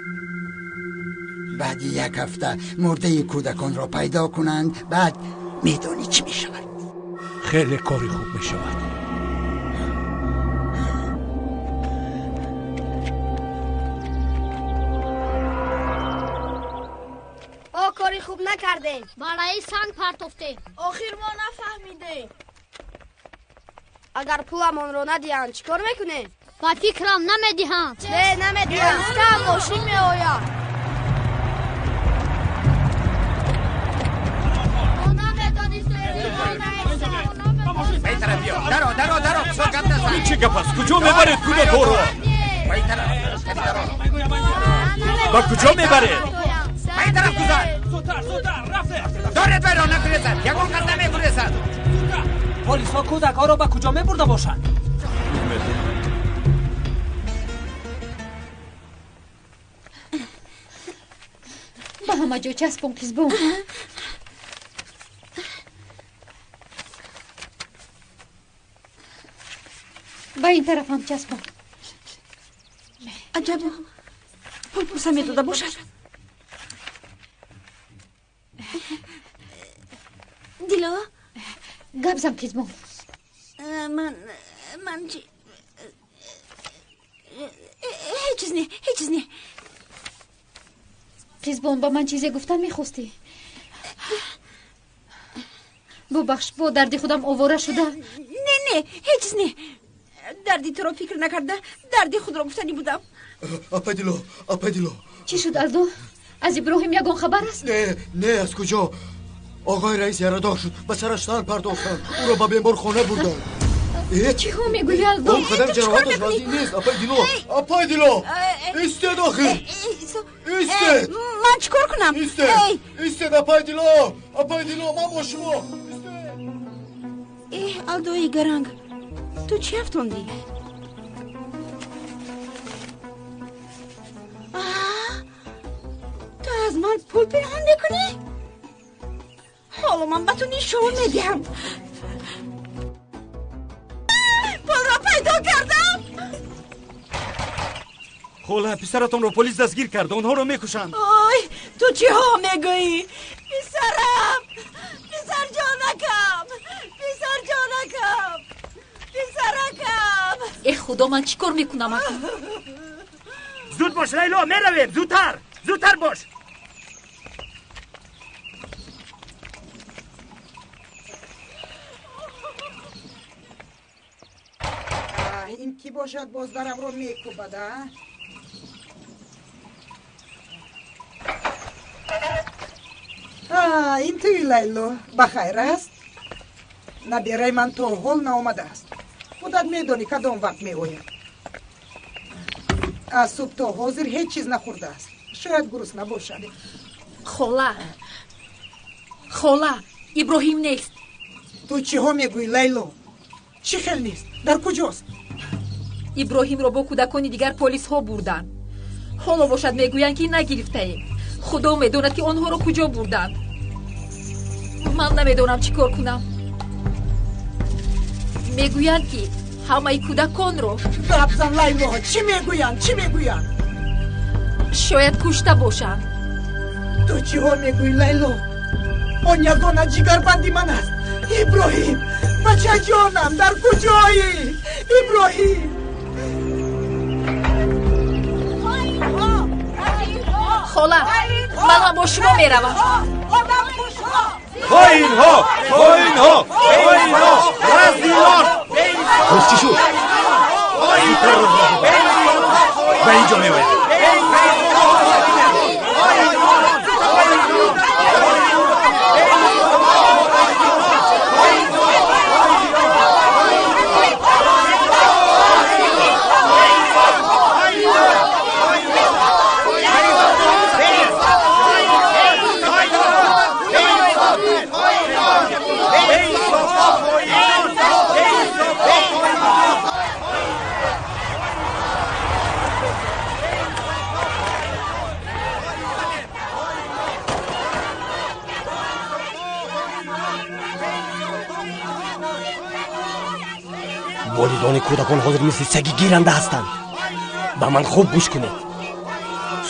баъди як ҳафта мурдаи кӯдаконро пайдо кунанд, баъд медонӣ чӣ мешавад. Хеле кори хуб мешавад. Мо кори хуб накардем. Ба раис санг партофтем. Охир мо нафаҳмидем. Агар пуламонро надиҳанд, чӣ кор мекунем? Ба фикрам, намедиҳанд. Не, намедиҳанд. Гуфтам, мошин меояд. Даро, даро, даро, бисёр гап назан. Ин чӣ гап аст? Куҷо мебаред кӯдакҳоро? Ба ин тараф, кани даро. Ба куҷо мебаред? Ба ин тараф гузар. Доред вайро, нагурезад. Ягон кас намегурезад. Полисҳо кӯдакҳоро ба куҷо мебурда бошанд? Ба ҳама ҷо часпон, қизбон. Ба ин тараф ҳам часпон. Аҷабо, пул пурса медода бошад. Дило, Гап зан, қизбон. Ман чи, ҳеҷ чиз не, ҳеҷ чиз не. Қизбон, ба ман чизе гуфтан мехостӣ? Бубахш, бо дарди худам овора шуда. Не, не, ҳеҷ чиз не. Дарди туро фикр накарда, дарди худро гуфтанӣ будам. Апай Дило, апай Дило. Чӣ шуд, Алдо? Аз Иброҳим ягон хабар аст? Не, не, аз куҷо? Оғои раис ярадор шуд, ба сараш санг партофтанд, ӯро ба беморхона бурданд. Чиҳо мегӯӣ, Алдо? Он қадар ҷароҳаташ вазин нест, апай Дило. Апай Дило, истед охир, истед. Ман чӣ кор кунам? Истед, истед, апай Дило, апай Дило, ман бо шумо. Эҳ, Алдои гаранг, ту чӣ афтондӣ? Ту аз ман пул пинҳон мекунӣ? Ҳоло ман ба ту нишон медиҳам. Пулро пайдо кардам. Хола, писаратонро полис дастгир кард, онҳоро мекушанд. Ой, ту чиҳо мегӯӣ? Писарам, писарҷонакам, писарҷонакам, писаракам. Э худо, ман чӣ кор мекунам? Зуд бош, Лайло, меравем, зудтар, зудтар бош. Ин ки бошад, боз дарамро мекӯбад, а? Ин туи, Лайло, ба хайр аст? Набираи ман то ҳол наомадааст. Худат медонӣ кадом вақт меояд. Аз субҳ то ҳозир ҳеҷ чиз нахӯрдааст. Шояд гурусна бошад. Хола, хола, Иброҳим нест. Ту чиҳо мегӯӣ, Лайло? Чӣ хел нест? Дар куҷост? Иброҳимро бо кӯдакони дигар полисҳо бурданд. Ҳоло бошад мегӯянд, ки нагирифтаем. Худо медонад, ки онҳоро куҷо бурданд. Ман намедонам чӣ кор кунам. Мегӯянд, ки ҳамаи кӯдаконро. Гап зан, Лайло, чӣ мегӯянд? Чӣ мегӯянд? Шояд кушта бошанд. Ту чиҳо мегӯӣ, Лайло? Он ягона ҷигарбанди ман аст. Иброҳим, бачаҷонам, дар куҷоӣ? Иброҳим! Хола, ман ҳам бо шумо меравам. Хоинҳо, хоинҳо, хоинҳо, разилон! Боз чӣ шуд? Ба ин ҷо меояд. Волидони кӯдакон ҳозир мисли саги гиранда ҳастанд. Ба ман хуб гӯш кунед.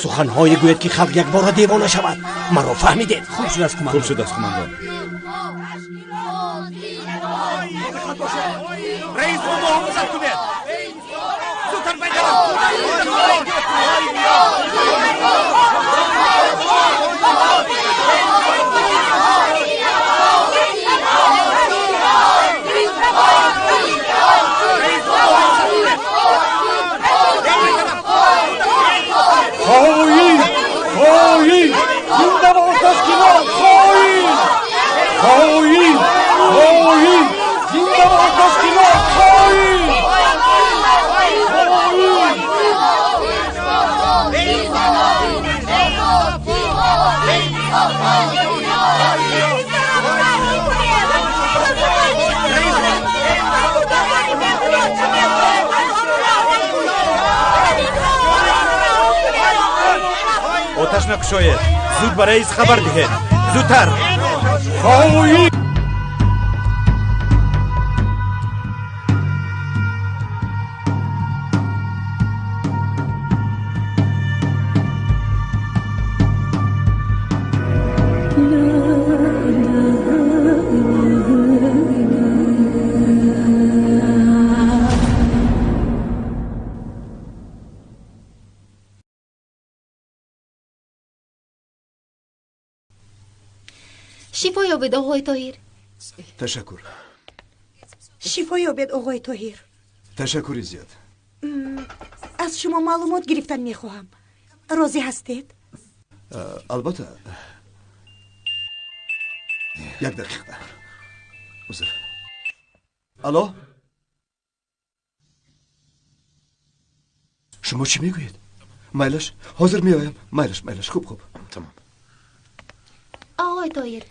Суханҳое гӯяд, ки халқ якбора девона шавад. Маро фаҳмидед? Хуб шудааст, кумандон. Хуб шудааст, кумандон. Раисро муҳофизат кунед. Зудтар байдарам. Хоин! Хоин! Зинда бод ташкилот! Хоин! Хоин! Хоин! Зинда бод ташкилот! Хоин! Оташ накушоед, зуд ба раис хабар диҳед, зудтар. Хоин! Шифо ёбед, оғои Тоҳир. Ташаккур. Шифо ёбед, оғои Тоҳир. Ташаккури зиёд. Аз шумо маълумот гирифтан мехоҳам. Розӣ ҳастед? Албатта. Як дақиқа. Узр. Алло? Шумо чӣ мегӯед? Майлаш, ҳозир меоям. Майлаш, майлаш, хуб, хуб. Тамом. Оғои Тоҳир,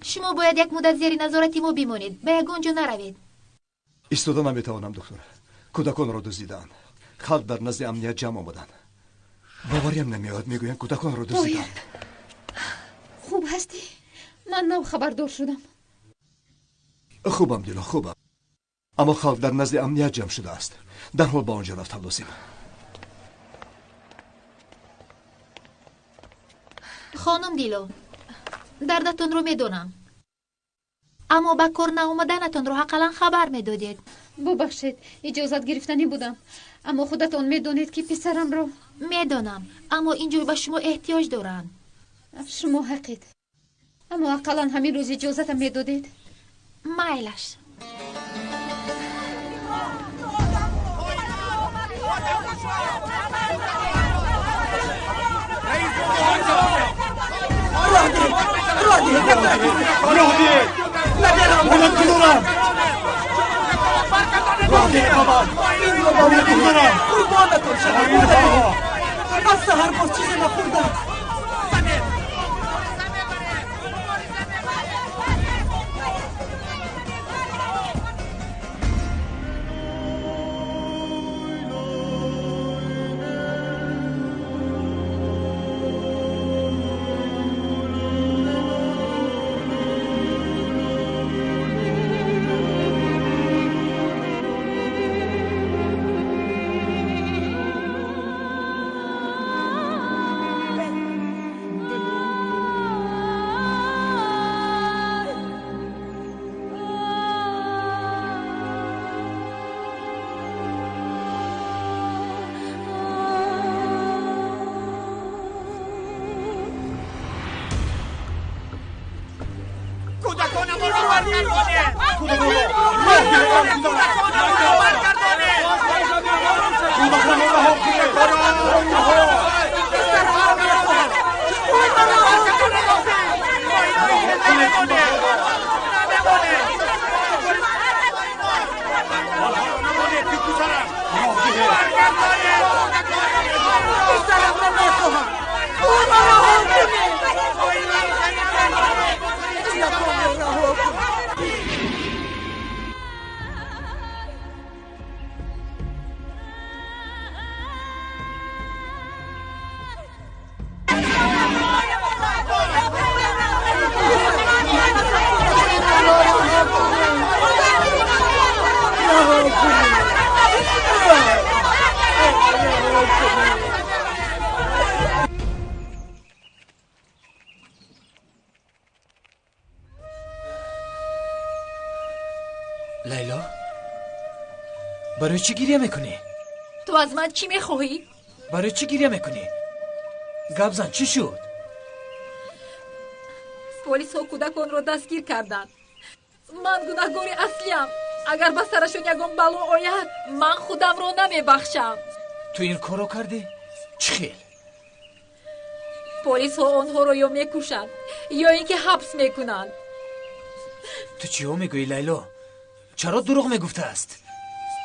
шумо бояд як муддат зери назорати мо бимонед, ба ягон ҷо наравед. Истода наметавонам, доктор. Кӯдаконро дуздидаанд. Халқ дар назди амният ҷамъ омаданд. Бовариам намеояд, мегӯянд кӯдаконро дуздидаанд. Хуб ҳастӣ? Ман нав хабардор шудам. Хубам, Дило, хубам. Аммо халқ дар назди амният ҷамъ шудааст. Дарҳол ба он ҷо рафтан лозим. Хонум Дило, дардатонро медонам, аммо ба кор наомаданатонро ҳаққалан хабар медодед. Бубахшед, иҷозат гирифтанӣ будам, аммо худатон медонед, ки писарамро. Медонам, аммо ин ҷо ба шумо эҳтиёҷ доранд. Шумо ҳақед, аммо ақаллан ҳамин рӯз иҷозатам медодед. Майлаш. Қурбонатон шавам, аз саҳар боз чизе нахӯрдам. Лайло, барои чӣ гиря мекунӣ? Ту аз ман чӣ мехоҳӣ? Барои чӣ гиря мекунӣ? Гап зан, чӣ шуд? Полисҳо кӯдаконро дастгир карданд. Ман гунаҳгори аслиам. Агар ба сарашон ягон бало ояд, ман худамро намебахшам. Ту ин корро кардӣ? Чӣ хел? Полисҳо онҳоро ё мекушанд, ё ин ки ҳабс мекунанд. Ту чиҳо мегӯӣ, Лайло? Чаро дурӯғ мегуфтааст?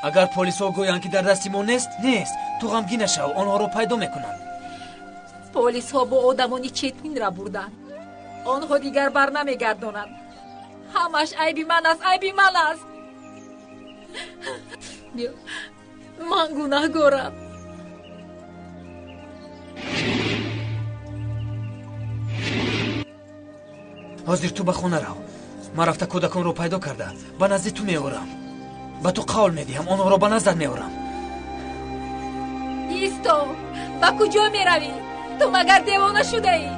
Агар полисҳо гӯянд, ки дар дасти мо нест, нест. Ту ғамгин нашав, онҳоро пайдо мекунанд. Полисҳо бо одамони Четинра бурданд. Онҳо дигар бар намегардонанд. Ҳамаш айби ман аст, айби ман аст. Ман гунаҳгорам. Ҳозир ту ба хона рав. Ман рафта кӯдаконро пайдо карда ба назди ту меорам. Ба ту қавл медиҳам, онҳоро ба наздат меорам. Исто, ба куҷо меравӣ? Ту магар девона шудаӣ?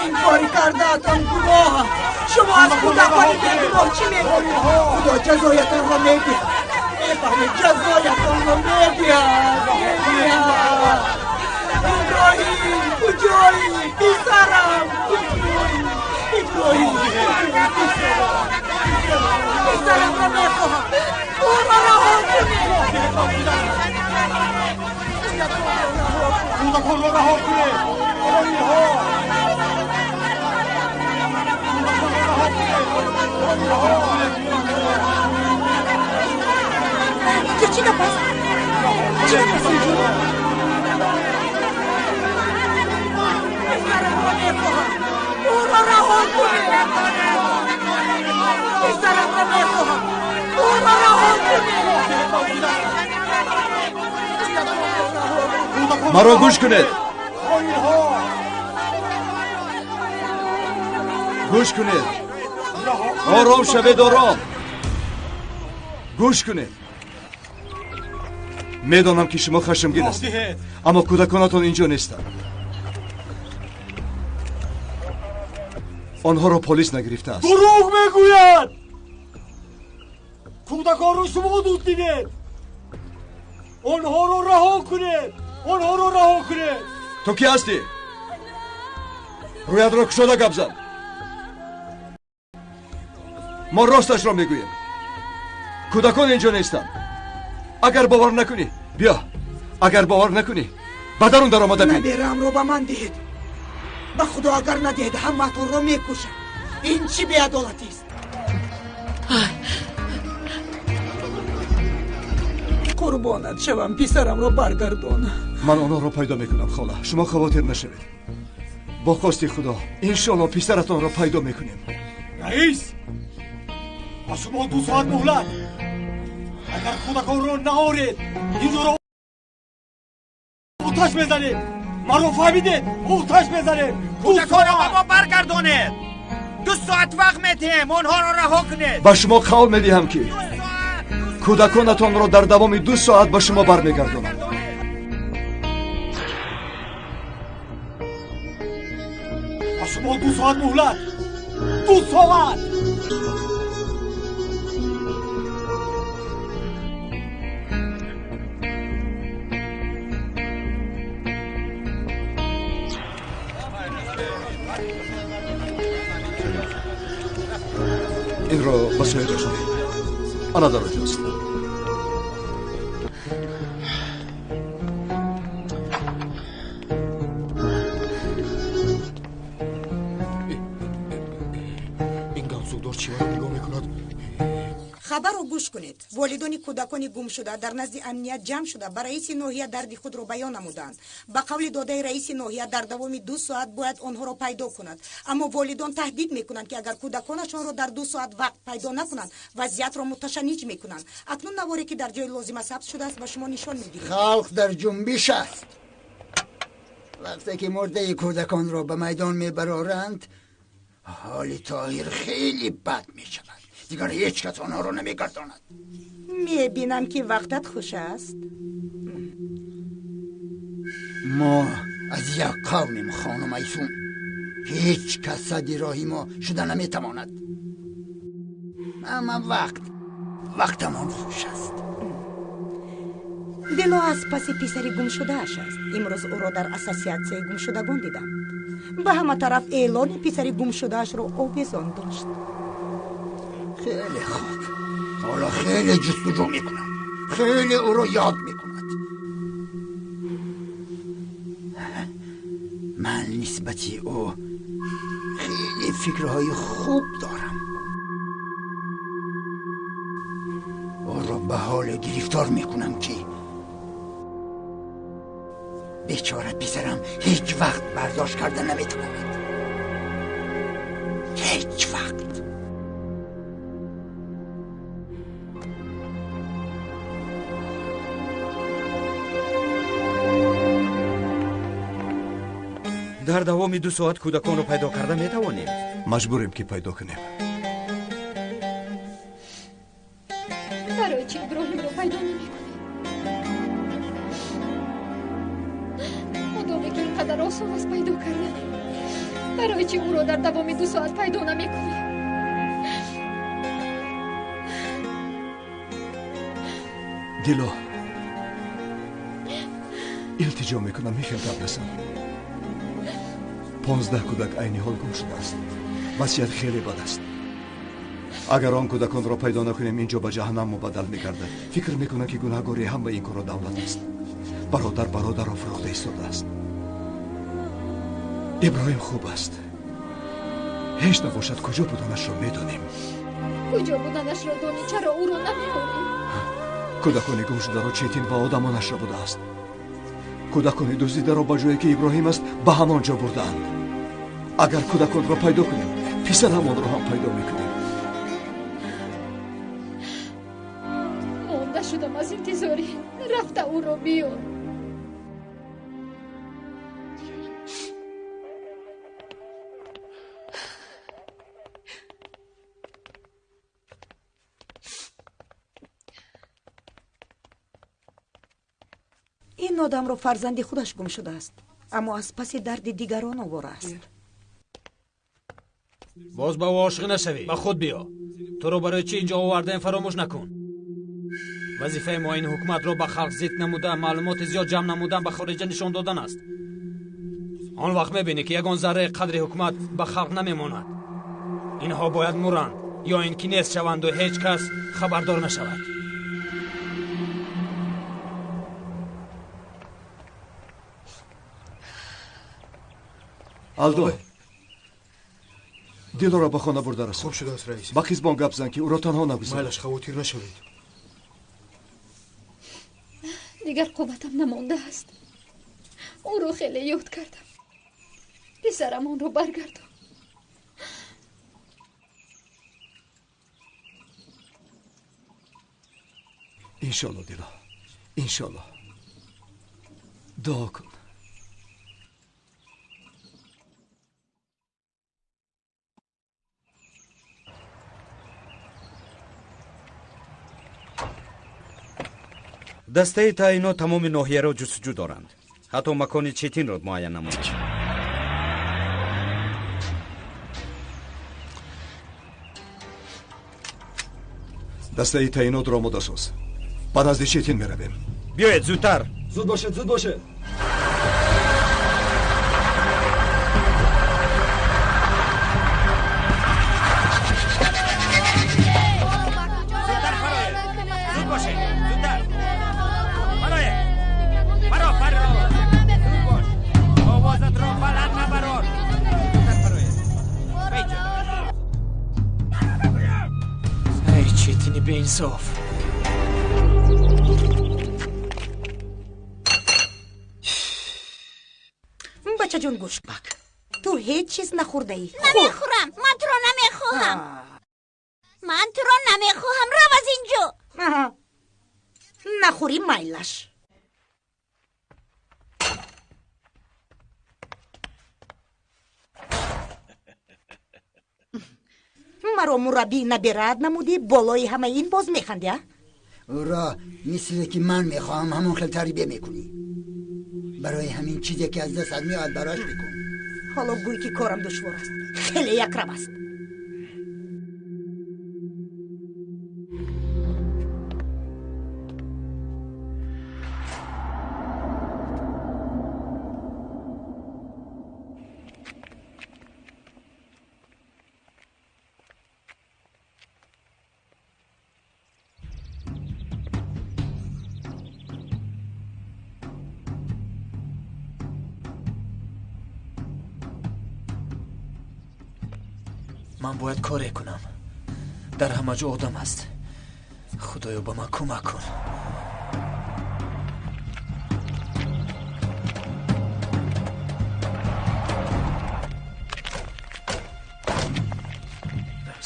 Ин кори кардаатон гуноҳ аст. Шумо аз кӯдакони бегуноҳ чӣ мекунед? Худо ҷазоятонро медиҳад. Мефаҳмед, ҷазоятонро медиҳад. Медиҳад. Иброҳим, куҷоӣ? Писарам, куҷоӣ? Иброҳим, писарам. Писарамро мехоҳам. Ӯро раҳо кунед. Кӯдаконро раҳо кунед! Хоинҳо! Инҷо чӣ гап аст? Чӣ гап аст инҷо? Писарамро мехоҳам! Ӯро раҳо кунед! Писарамро мехоҳам! Ӯро раҳо кунед! Маро гӯш кунед! Гӯш кунед! Ором шавед, ором! Гӯш кунед! Медонам ки шумо хашмгин ҳастед, аммо кӯдаконатон инҷо нестанд. Онҳоро полис нагирифтааст. Дурӯғ мегӯяд! Кӯдаконро шумо дуздидед! Онҳоро раҳо кунед! Онҳоро раҳо кунед! Ту кӣ ҳастӣ? Рӯятро кушода гап зан. Мо росташро мегӯем. Кӯдакон инҷо нестанд. Агар бовар накунӣ, биё. Агар бовар накунӣ, ба дарун даромада бин. Набераамро ба ман диҳед. Ба худо агар надиҳед, ҳамаатонро мекушам. Ин чӣ беадолатист? Қурбонат шавам, писарамро баргардон. Ман онҳоро пайдо мекунам, хола. Шумо хавотир нашавед. Бо хости худо, иншоалло писаратонро пайдо мекунем. Раис, ба шумо 2 соат муҳлат. Агар кӯдаконро наоред, инҷоро оташ мезанем. Маро фаҳмидед? Оташ мезанем. Кӯдаконро ба мо баргардонед. 2 соат вақт медиҳем, онҳоро раҳо кунед. Ба шумо қавл медиҳам ки кӯдаконатонро дар давоми 2 соат ба шумо бармегардонам. Ба шумо 2 соат муҳлат. 2 соат. Инро ба соҳибаш деҳ. Ана дар оҷост. Ин ганзудор чиро нигоҳ мекунад? Хабарро гӯш кунед. Волидони кӯдакони гумшуда дар назди амният ҷамъ шуда ба раиси ноҳия дарди худро баён намуданд. Ба қавли додаи раиси ноҳия дар давоми 2 соат бояд онҳоро пайдо кунад. Аммо волидон таҳдид мекунанд, ки агар кӯдаконашонро дар 2 соат вақт пайдо накунанд, вазъиятро муташанниҷ мекунанд. Акнун наворе ки дар ҷои лозима сабт шудааст ба шумо нишон медиҳем. Халқ дар ҷунбиш аст. Вақте ки мурдаи кӯдаконро ба майдон мебароранд, ҳоли Тоҳир хеле бад мешавад. Дигар ҳеҷ кас онҳоро намегардонад. Мебинам ки вақтат хуш аст. Мо аз як қавмем, хонум Айсун. Ҳеҷ кас садди роҳи мо шуда наметавонад. Ама вақтамон хуш аст. Дило аз паси писари гумшудааш аст. Имрӯз ӯро дар ассотсиатсияи гумшудагон дидам. Ба ҳама тараф эълони писари гумшудаашро овезон дошт. Хеле хуб. Ҳоло хеле ҷустуҷӯ мекунам. Хеле ӯро ёд мекунад. Ман нисбати ӯ хеле фикрҳои хуб дорам. Ӯро ба ҳоле гирифтор мекунам ки бечора писарам ҳеҷ вақт бардошт карда наметавонад. Ҳеҷ вақт. Дар давоми 2 соат кӯдаконро пайдо карда метавонем. Маҷбурем ки пайдо кунем. Барои чӣ Иброҳимро пайдо намекунем? Модоме ки ин қадар осон аст пайдо кардан, барои чӣ ӯро дар давоми 2 соат пайдо намекунем? Дило, илтиҷо мекунам, михел гап назан. 15 кӯдак айни ҳол гум шудааст. Вазъият хеле бад аст. Агар он кӯдаконро пайдо накунем, инҷо ба ҷаҳаннам мубаддал мегардад. Фикр мекунам ки гунаҳгори ҳамаи ин корро давлат аст. Бародар бародарро фурӯхта истодааст. Иброҳим хуб аст. Ҳеҷ набошад, куҷо буданашро медонем. Куҷо буданашро донӣ, чаро ӯро намеёрӣ? Кӯдакони гумшударо Четин ва одамонашро будааст. Кӯдакони дуздидаро ба ҷое ки Иброҳим аст, ба ҳамон ҷо бурдаанд. Агар кӯдаконро пайдо кунем, писарамонро ҳам пайдо мекунем. Монда шудам аз интизорӣ. Рафта ӯро биёр. Ин одамро фарзанди худаш гум шудааст, аммо аз паси дарди дигарон овора аст. Боз ба ӯ ошиқ нашавӣ, ба худ биё. Туро барои чӣ инҷо овардаем фаромӯш накун. Вазифаи мо ин ҳукуматро ба халқ зид намуда, маълумоти зиёд ҷамъ намудан, ба хориҷа нишон додан аст. Он вақт мебинӣ, ки ягон зарраи қадри ҳукумат ба халқ намемонад. Инҳо бояд муранд ё ин ки нест шаванду ҳеҷ кас хабардор нашавад. Алдо, Дилоро ба хона бурда расон. Хуб шудааст, раис. Ба Қизбон гап зан, ки ӯро танҳо нагузор. Майлаш, хавотир нашавед. Дигар қувватам намондааст. Ӯро хеле ёд кардам. Писарам онро баргардон. Иншолло, Дило, иншолло. Дуо кун. Дастаи таъйинот тамоми ноҳияро ҷустуҷӯ доранд. Ҳатто макони Четинро муайян намуданд. Дастаи таъйинотро омода соз. Ба назди Четин меравем. Биёед зудтар. Зуд бошед, зуд бошед. Беинсоф. Бачаҷон, гӯш бак. Ту ҳеҷ чиз нахӯрдаӣ. Намехӯрам. Ман туро намехоҳам. Ман туро намехоҳам. Рав аз инҷо. Нахӯрӣ, майлаш. Маро мураббӣ набирад намудӣ, болои ҳамаи ин боз механдӣ, а? Ӯро мисле ки ман мехоҳам, ҳамон хел тарбия мекунӣ. Барои ҳамин чизе ки аз дастат меояд, барояш бикун. Ҳоло гӯй ки корам душвор аст, хеле якрав аст. Ман бояд коре кунам. Дар ҳама ҷо одам аст. Худоё, ба ман кӯмак кун.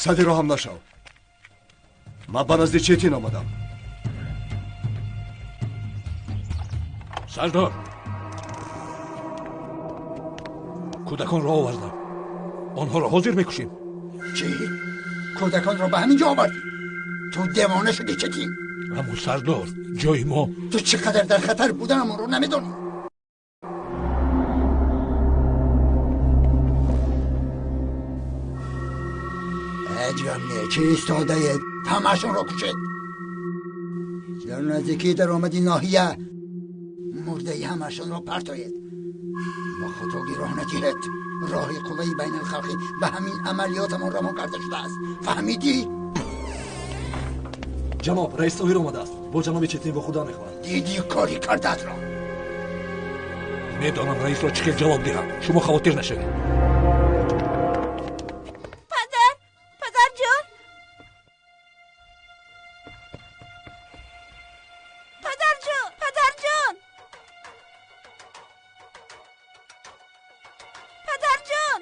Сади роҳам нашав. Ман ба назди Четин омадам. Сардор, кӯдаконро овардам. Онҳоро ҳозир мекушем. Чӣ? Кӯдаконро ба ҳамин ҷо овардӣ? Ту девона шудӣ, Четин. Аммо сардор, ҷои мо. Ту чӣ қадар дар хатар буданамонро намедонӣ. Ҳеҷ гап не, чӣ истодаед? Ҳамаашонро кушед. Дар наздикии даромади ноҳия мурдаи ҳамаашонро партоед. Ба хатогӣ роҳ надиҳед. Роҳи қувваи байналхалқӣ ба ҳамин амалиётамон равон карда шудааст. Фаҳмидӣ? Ҷаноб, раис Тоҳир омадааст. Бо ҷаноби Четин вохӯрдан мехоҳад. Дидӣ кори кардаатро? Медонам раисро чӣ хел ҷавоб диҳам. Шумо хавотир нашавед. Падар, падарҷон. Падарҷон, падарҷон. Падарҷон.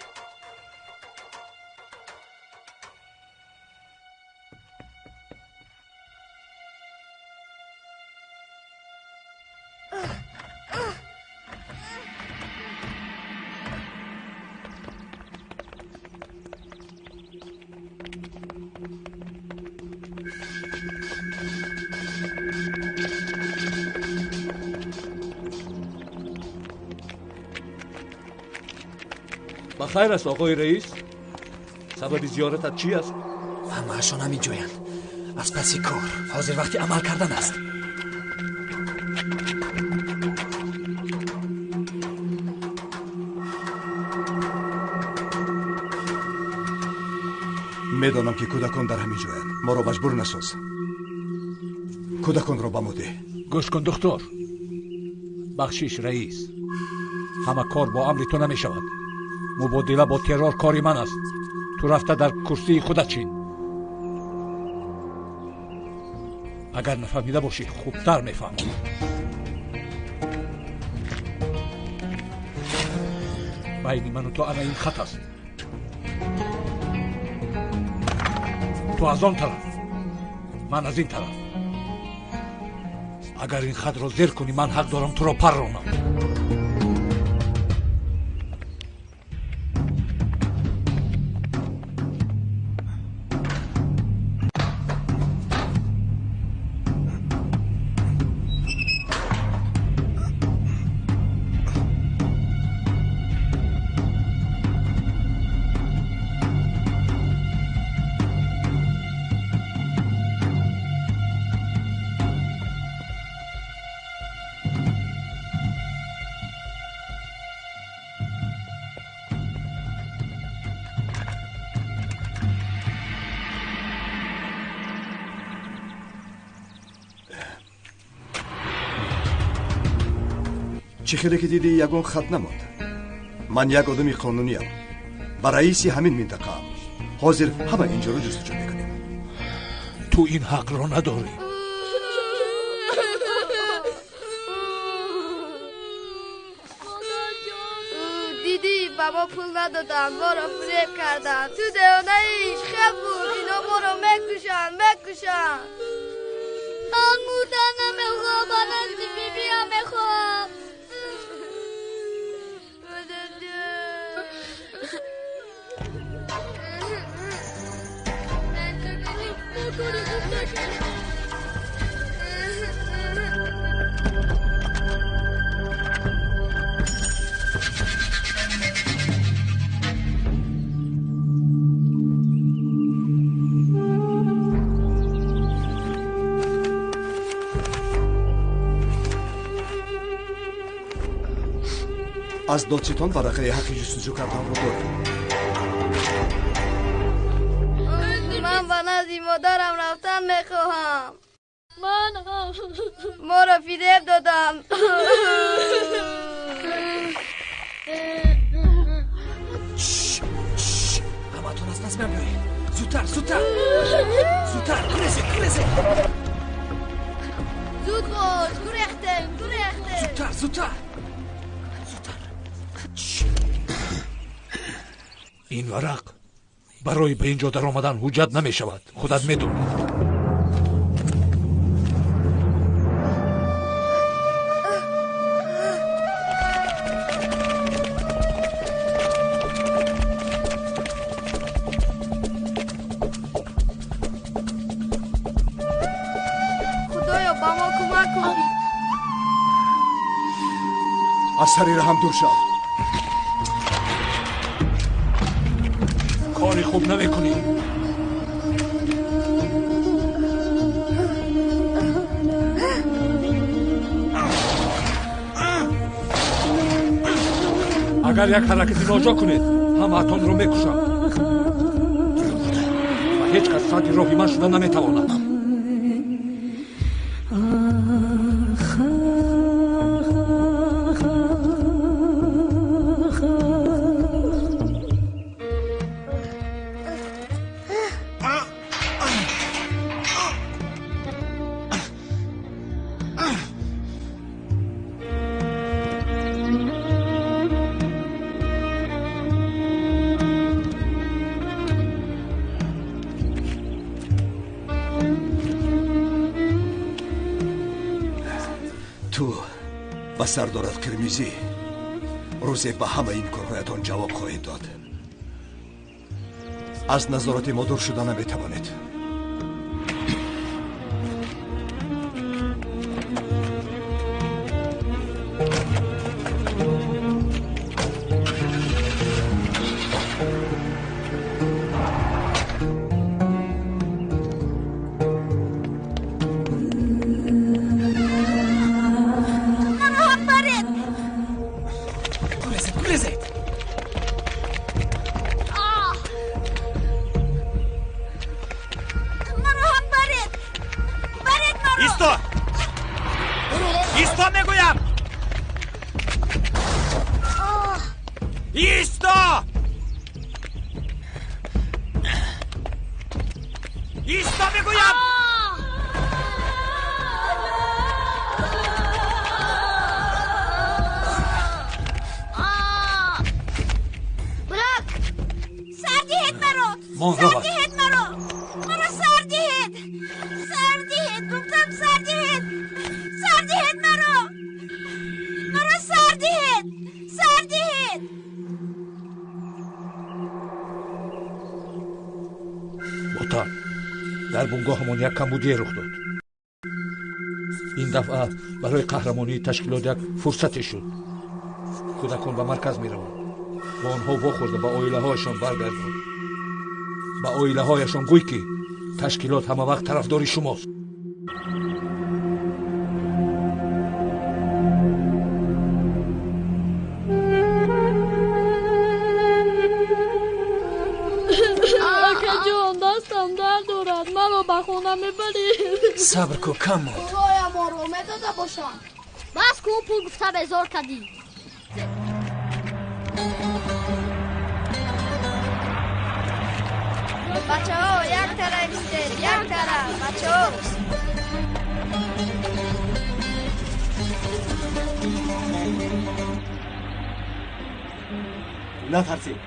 Ба хайр аст, оқои раис? Сабаби зиёратат чӣ аст? Ҳамаашон ҳамин ҷоянд. Аз паси кор. Ҳозир вақти амал кардан аст. Медонам, ки кӯдакон дар ҳамин ҷоянд. Моро маҷбур насоз. Кӯдаконро ба мо деҳ. Гӯш кун, духтур. Бахшиш, раис. Ҳама кор бо амри ту намешавад. Мубодила бо террор кори ман аст. Ту рафта дар курсии худат чин. Агар нафаҳмида бошӣ, хубтар мефаҳмам. Байни ману ту ана ин хат аст. Ту аз он тараф, ман аз ин тараф. Агар ин хатро зер кунӣ, ман ҳақ дорам туро парронам. Чӣ хеле ки дидӣ, ягон хат намонд. Ман як одами қонуниям ва раиси ҳамин минтақаам. Ҳозир ҳама инҷоро ҷустуҷӯ мекунем. Ту ин ҳақро надорӣ. Дидӣ, ба мо пул надоданд, моро фиреб карданд. Ту девонаи, хел буд. Ино моро мекушанд, мекушанд. Ман мурдан намехоҳам, ман назди бибиям мехоҳам. Аз додситон варақаи ҳаққи ҷустуҷӯ карданро дорем. Ман ба назди модарам рафтан мехоҳам. Ман ҳам. Моро фиреб доданд. Ҳамаатон аз назмам биёед. Зудтар, зудтар, зудтар, гурезед, гурезед. Зуд бош, гурехтем, гурехтем. Зудтар, зудтар. Ин варақ барои ба ин ҷо даромадан ҳуҷҷат намешавад. Худат медонӣ. Худоё, ба мо кӯмак кун. Аз сари раҳам дур шав. Кори хуб намекунӣ. Агар як ҳаракати ноҷо кунед, ҳамаатонро мекушам ва ҳеҷ кас садди роҳи ман шуда наметавонад. сар дорад Қирмизӣ. Рӯзе ба ҳамаи ин корҳоятон ҷавоб хоҳед дод. Аз назорати мо дур шуда наметавонед. Як камбудие рух дод. Ин дафъа барои қаҳрамонии ташкилот як фурсате шуд. Кӯдакон ба марказ мераванд. Бо онҳо вохӯрда ба оилаҳояшон баргардон. Ба оилаҳояшон гӯй, ки ташкилот ҳама вақт тарафдори шумост. Акаҷон, дастам дард дорад, маро ба хона мебарӣ? Сабр кун, кам монд. Пулҳоямонро медода бошам. Бас кун, пул гуфта безор кардӣ. Бачаҳо, як тараф истед, як тараф, бачаҳо. Натарсед,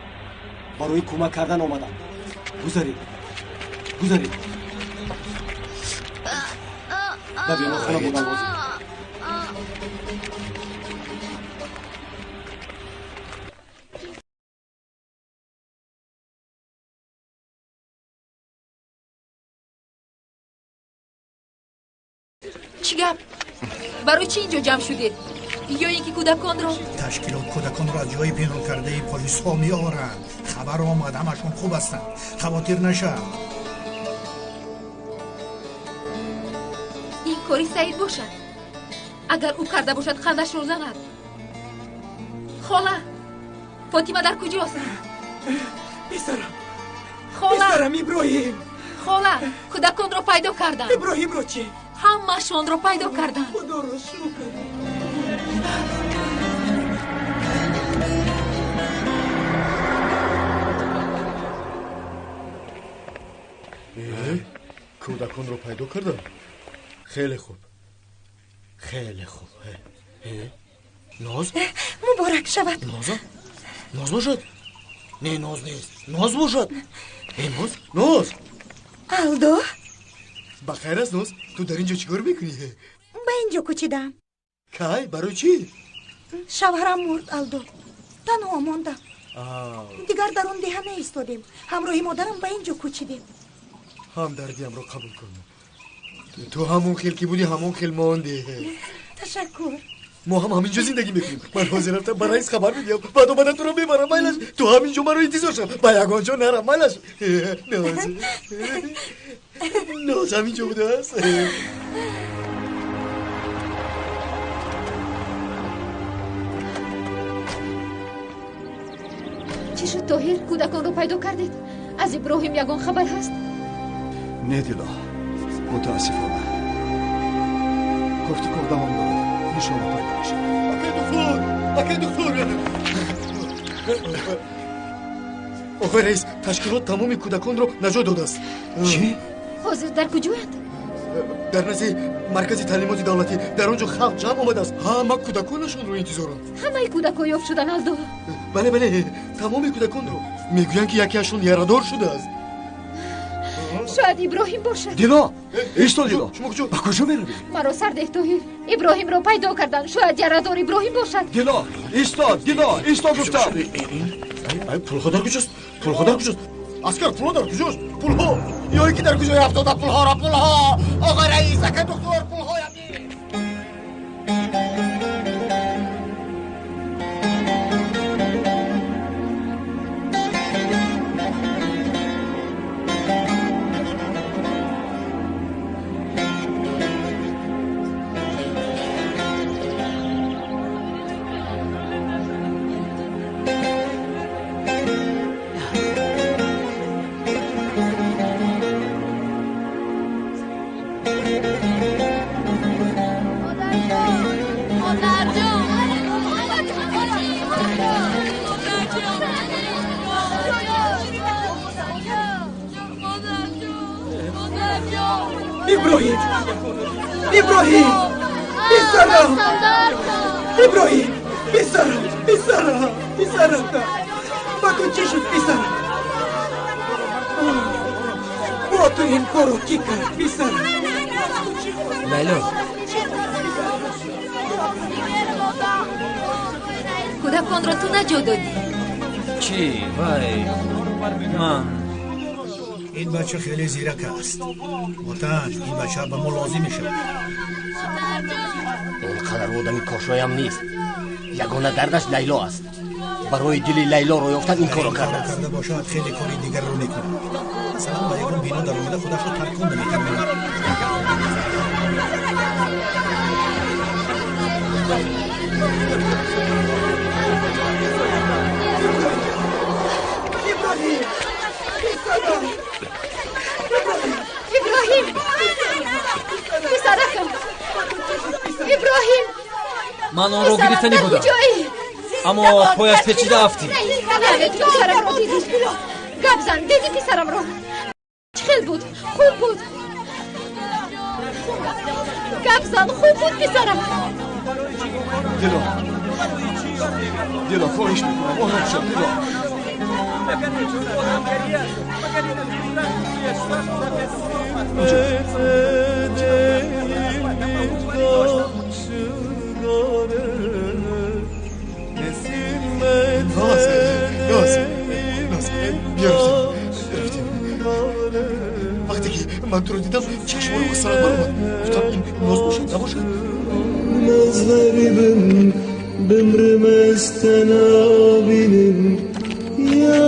барои кӯмак кардан омадам. Гузаред, гузаред. Ба беморхона бурдан лозим. Чӣ гап? Барои чӣ инҷо ҷамъ шудед? Ё ин ки кӯдаконро? Ташкилот кӯдаконро аз ҷои пинҳон кардаи полисҳо меоранд. Хабар омад, ҳамашон хуб ҳастанд. Хавотир нашав. Ин кори Саид бошад. Агар ӯ карда бошад, қандашро занад. Хола, Фотима дар куҷост? Писарам. Хола. Писарам Иброҳим. Хола, кӯдаконро пайдо карданд. Иброҳимро чӣ? Ҳамашонро пайдо карданд. Худоро шукр. Кӯдаконро пайдо кардам. Хеле хуб, хеле хуб. Ноз? Муборак шавад. Ноза? Ноз бошад? Не, ноз нест. Ноз бошад. Ноз? Ноз! Алдо? Ба хайр аст, Ноз. Ту дар ин ҷо чӣ кор мекунӣ? Ба ин ҷо кӯчидам. Кай? Барои чӣ? Шавҳарам мурд, Алдо. Танҳо мондам. Дигар дар он деҳа наистодем. Ҳамроҳи модарам ба ин ҷо кӯчидем. Ҳамдардиамро қабул кун. Ту ҳамон хел ки будӣ, ҳамон хел мондӣ. Ташаккур. Мо ҳам ҳамин ҷо зиндагӣ мекунем. Ман ҳозир рафтам ба раис хабар медиҳам. Баъд омада туро мебарам. Майлаш, ту ҳамин ҷо маро интизор шав. Ба ягон ҷо нарам. Майлаш. Ноз. Ноз ҳамин ҷо будааст. Чӣ шуд, Тоҳир? Кӯдаконро пайдо кардед? Аз Иброҳим ягон хабар ҳаст? Не, Дило, мутаассифона. Кофтуков давом дорад. Иншоалло пайдо мешавад. Акай доктор! Акай доктор! Оқои раис, ташкилот тамоми кӯдаконро наҷот додааст. Чӣ? Ҳозир дар куҷоянд? Дар назди маркази таълимоти давлатӣ. Дар он ҷо халқ ҷамъ омадааст. Ҳама кӯдаконашонро интизоранд. Ҳамаи кӯдакҳо ёфт шуданд, Алдо? Бале, бале, тамоми кӯдаконро. Мегӯянд, ки якеашон ярадор шудааст. Шояд Иброҳим бошад. Дило, исто Дило. Ба куҷо меравӣ? Маро сардеҳ, Тоҳир. Иброҳимро пайдо кардан. Шояд ярадор Иброҳим бошад. Дило, исто, Дило, исто гуфтам. Пулҳо дар куҷост? Пулҳо дар куҷост? Аскар, пулҳо дар куҷост? Пулҳо! Ё ки дар куҷои афтода пулҳоро, пулҳо! Оғои раис, ака доктор, пулҳоям нест. Иброҳим! Иброҳим! Писарам! Иброҳим! Писарам! Писарам! Писарам! Ба ту чӣ шуд, писарам? Бо ту ин корро кӣ кард, писарам? Лайло, Кӯдаконро ту наҷот додӣ. Чӣ? Вай, ман Ин бача хеле зирак аст. Ватан, ин бача ба мо лозим мешавад. Он қадар одами кошоям нест. Ягона дардаш Лайло аст. Барои дили Лайлоро ёфтан ин корро кардааст. Карда бошад, хеле кори дигарро мекунад. Масалан, ба ягон бино даромада худашро тарконда метавонад. Иброҳим! Писарам! Иброҳим! Писаракам! Иброҳим! Ман онро гирифтанӣ будам, аммо пояш печида афтид. Ту писарамро дидӣ? Гап зан, дидӣ писарамро? Чӣ хел буд? Хуб буд? Гап зан, хуб буд писарам? Дило, Дило, хоҳиш мекунам, ором шав, Дило. Ноз, ноз, ноз, бия рафтем, рафтем. Вақте ки ман туро дидам, чашмои ба сарам баромад. Гуфтам, ин ноз бошад, набошад? Az garibim, bimrim ez tenabinim ya.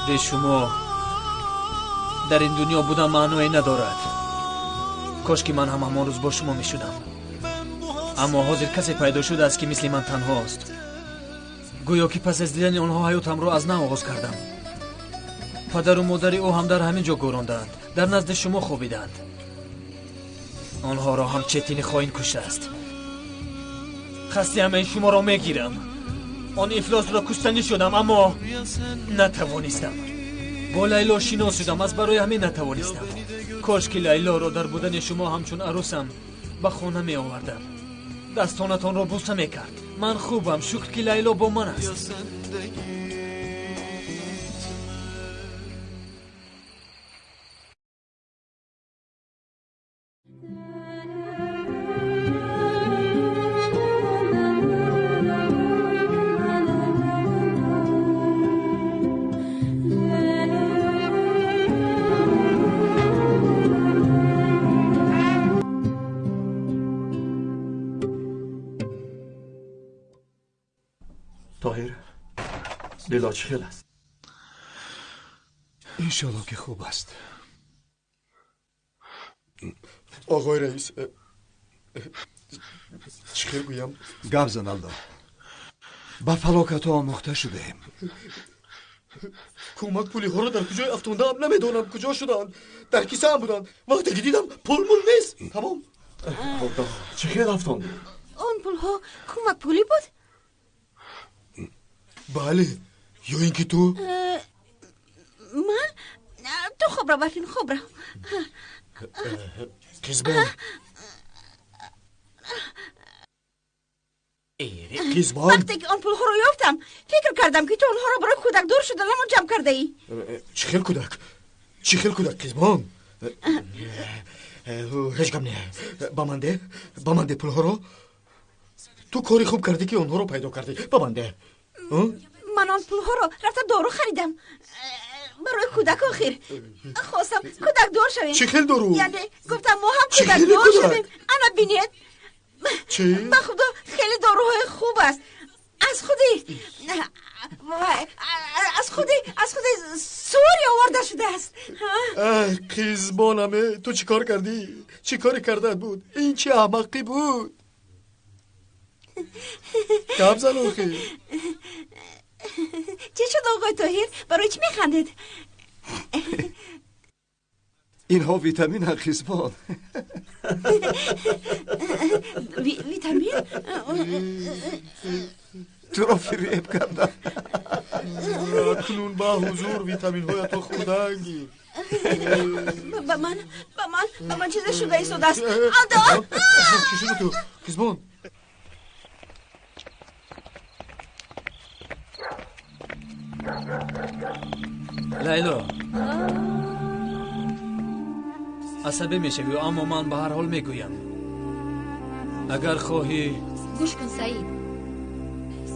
Бе шумо дар ин дунё будан маъное надорад. Кош ки ман ҳам ҳамон рӯз бо шумо мешудам. Аммо ҳозир касе пайдо шудааст, ки мисли ман танҳост. Гӯё ки пас аз дидани онҳо ҳаётамро аз нав оғоз кардам. Падару модари ӯ ҳам дар ҳамин ҷо гӯрондаанд, дар назди шумо хобидаанд. Онҳоро ҳам Четини хоин куштааст. Қасди ҳамаи шуморо мегирам. Он ифлосро куштанӣ шудам, аммо натавонистам. Бо Лайло шинос шудам, аз барои ҳамин натавонистам. Кош ки Лайлоро дар будани шумо ҳамчун арӯсам ба хона меовардам. Дастонатонро буса мекард. Ман хубам, шукр ки Лайло бо ман аст. Тоҳир, Дило чӣ хел аст? Иншоалло ки хуб аст. Оғои раис, Чӣ хел гӯям? Гап зан, Алдо. Ба фалокатҳо омӯхта шудаем. Кӯмак пулиҳоро дар куҷое афтондаам намедонам, куҷо шуданд. Дар кисаам буданд. Вақте ки дидам пул мул нест. Тамом. Чӣ хел афтондӣ? Он пулҳо кӯмакпулӣ буд? Бале, ё ин ки ту? Ман? Ту хоб рав, Арфин, хоб рав. Қизбон. Қизбон. Вақте ки он пулҳоро ёфтам, фикр кардам, ки ту онҳоро барои кӯдакдор шуданамон ҷамъ кардаӣ. Чӣ хел кӯдак? Чӣ хел кӯдак, Қизбон? Ҳеҷ гап не. Ба ман де, ба ман де пулҳоро. Ту кори хуб кардӣ, ки онҳоро пайдо кардӣ. Ба ман де. Ман он пулҳоро рафта дору харидам. Барои кӯдак охир. Хостам кӯдакдор шавем. Чӣ хел дору? Яъне гуфтам мо ҳам кӯдакдор шавем. Ана бинед. Чӣ? Ба худо хеле доруҳои хуб аст. Аз худи Сурия оварда шудааст. Қизбонаме, ту чӣ кор кардӣ? Чӣ коре кардаат буд? Ин чӣ аҳмақӣ буд? Гап зан охир. Чӣ шуд, оғои Тоҳир? Барои чӣ механдед? Инҳо витаминанд, Қизбон. Витамин? Туро фиреб кардам. Акнун ба ҳузур витаминҳоятро хӯрдан гир. Ба ман чизе шуда истодааст. Алдо! Чӣ шуда ту, Қизбон? Лайло, асабӣ мешавӣ, аммо ман ба ҳар ҳол мегӯям. Агар хоҳӣ. Гӯш кун, Саид.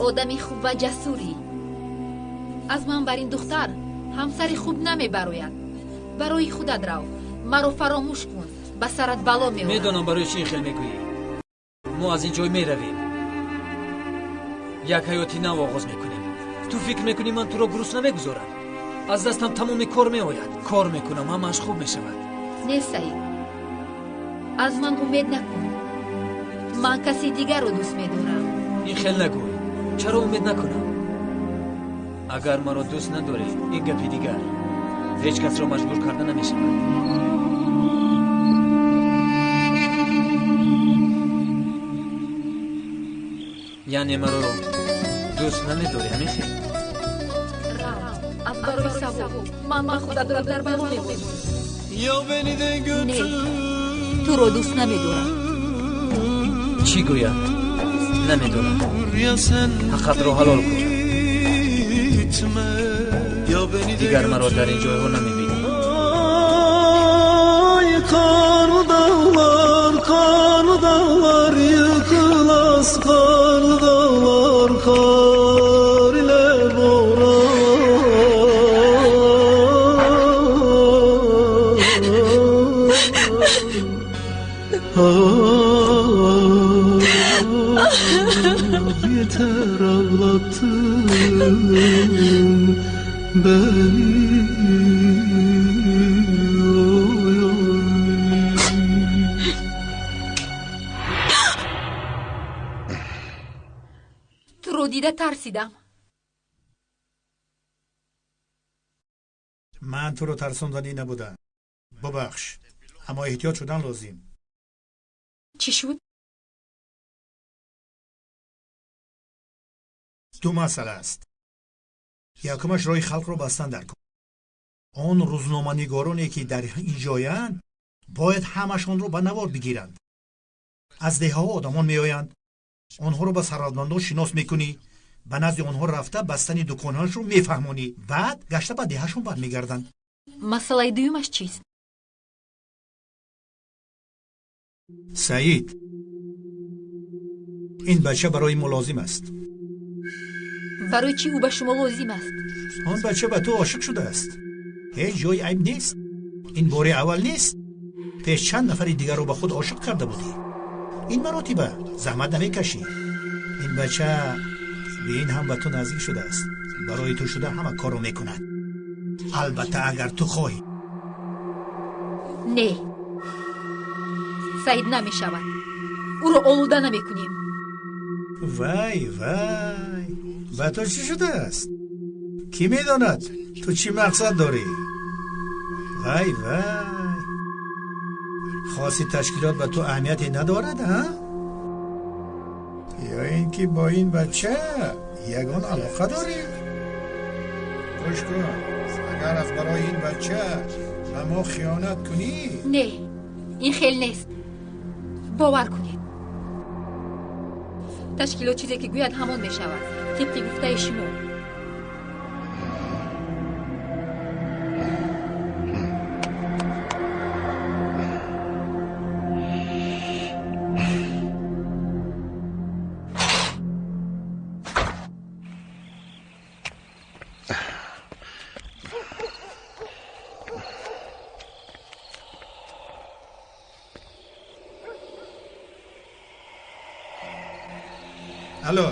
Одами хуб ва ҷасурӣ. Аз ман бар ин духтар ҳамсари хуб намебарояд. Барои худат рав. Маро фаромӯш кун. Ба сарат бало меорам. Медонам барои чӣ ин хел мегӯӣ. Мо аз ин ҷой меравем. Як ҳаёти нав оғоз мекунем. Ту фикр мекунӣ ман туро гурусна мегузорам? Аз дастам тамоми кор меояд. Кор мекунам, ҳамааш хуб мешавад. Не, Саид. Аз ман умед накун. Ман каси дигарро дӯст медорам. Ин хел нагӯй. Чаро умед накунам? Агар маро дӯст надорӣ, ин гапи дигар. Ҳеҷ касро маҷбур карда намешавад. Яъне маро дӯст намедорӣ, ҳамин хел? Рав, аз барои савоб. Ман ба худатро дар бало мебозам. Не, туро дӯст намедорам. Чӣ гӯям? Намедонам. Ҳаққатро ҳалол кун. Дигар маро дар ин ҷойҳо намебинӣ. Karlı dağlar, karlı dağlar yıkılaz, karlı dağlar, kar ile boran. Yeter ağlattın beni. Туро дида тарсидам. Ман туро тарсонданӣ набудам. Бубахш, аммо эҳтиёт шудан лозим. Чӣ шуд? Ду масъала аст. Якумаш роҳи халқро бастан дар кор. Он рӯзноманигороне ки дар ин ҷоянд, бояд ҳамашонро ба навор бигиранд. Аз деҳаҳо одамон меоянд. Онҳоро ба сарватмандон шинос мекунӣ. Ба назди онҳо рафта бастани дуконҳояшро мефаҳмонӣ. Баъд гашта ба деҳашон бармегарданд. Масъалаи дуюмаш чист? Саид, ин бача барои мо лозим аст. Барои чӣ ӯ ба шумо лозим аст? Он бача ба ту ошиқ шудааст. Ҳеҷ ҷои айб нест. Ин бори аввал нест. Пеш чанд нафари дигарро ба худ ошиқ карда будӣ. Ин маротиба заҳмат намекашӣ. Ин бача бе ин ҳам ба ту наздик шудааст. Барои ту шуда ҳама корро мекунад. Албатта агар ту хоҳӣ. Не, Саид намешавад. Ӯро олуда намекунем. Вай, вай, ба ту чӣ шудааст? Кӣ медонад ту чӣ мақсад дорӣ? Вай, вай, хоси ташкилот ба ту аҳамияте надорад, ҳа? Ё ин ки бо ин бача ягон алоқа дорӣ? Гӯш кун, агар аз барои ин бача ба мо хиёнат кунӣ... Не, ин хел нест. Бовар кунед. Ташкилот чизе ки гӯяд ҳамон мешавад, тибқи гуфтаи шумо. Алло,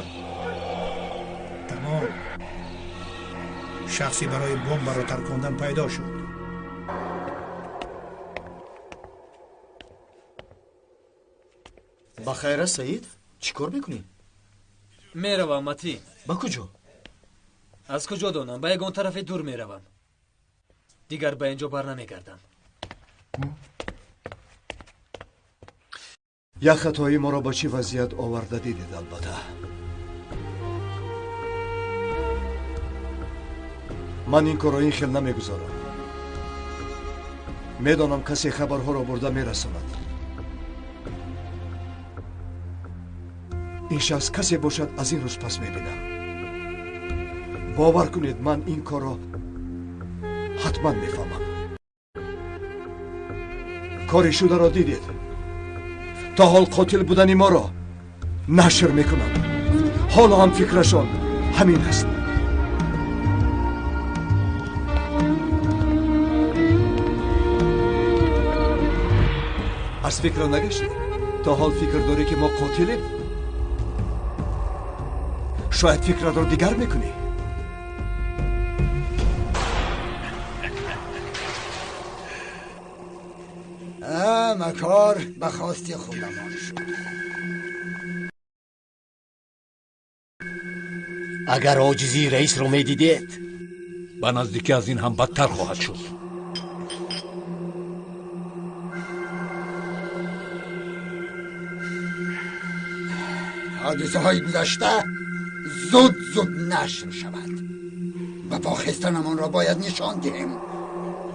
тамом. Шахсе барои бомбаро таркондан пайдо шуд. Ба хайр аст, Саид? Чӣ кор мекунӣ? Меравам, Матин. Ба куҷо? Аз куҷо донам? Ба ягон тарафи дур меравам. Дигар ба ин ҷо барнамегардам. Як хатои моро ба чӣ вазъият оварда дидед, албатта. Ман ин корро ин хел намегузорам. Медонам касе хабарҳоро бурда мерасонад. Ин шахс касе бошад, аз ин рӯз пас мебинам. Бовар кунед, ман ин корро ҳатман мефаҳмам. Кори шударо дидед. То ҳол қотил будани моро нашр мекунанд. Ҳоло ҳам фикрашон ҳамин аст. Аз фикра нагаштӣ? То ҳол фикр дорӣ ки мо қотилем? Шояд фикратро дигар мекунӣ? Макор ба хости худамон шуд. Агар оҷизии раисро медидед, ба наздикӣ аз ин ҳам бадтар хоҳад шуд. Ҳодисаҳои гузашта зуд зуд нашр шавад. Ба похистанамонро бояд нишон диҳем.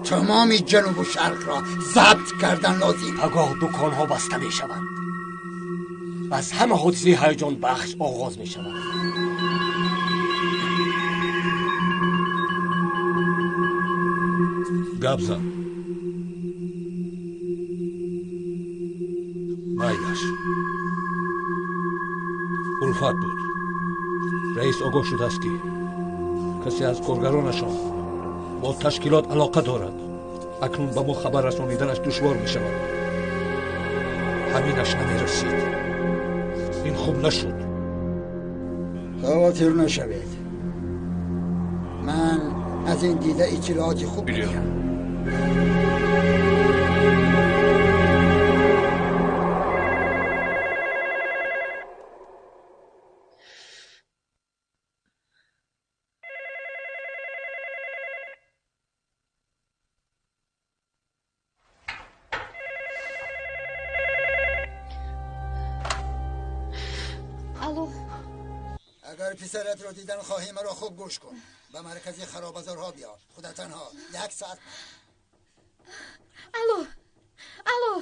Тамоми ҷанубу шарқро забт кардан лозим. Пагоҳ дуконҳо баста мешаванд. Аз ҳама ҳодисаи ҳаяҷонбахш оғоз мешавад. Гап зан. Майлаш. Улфат буд. Раис огоҳ шудааст ки касе аз коргаронашон бо ташкилот алоқа дорад. Акнун ба мо хабар расониданаш душвор мешавад. Ҳаминаш намерасид. Ин хуб нашуд. Хавотир нашавед. Ман аз ин дида иттилооти хуб медиҳам. اگر پسرت رو دیدن خواهی مرا خوب گوش کن. به مرکزی خرابازارها بیا. خدا تنها یک ساعت. الو الو.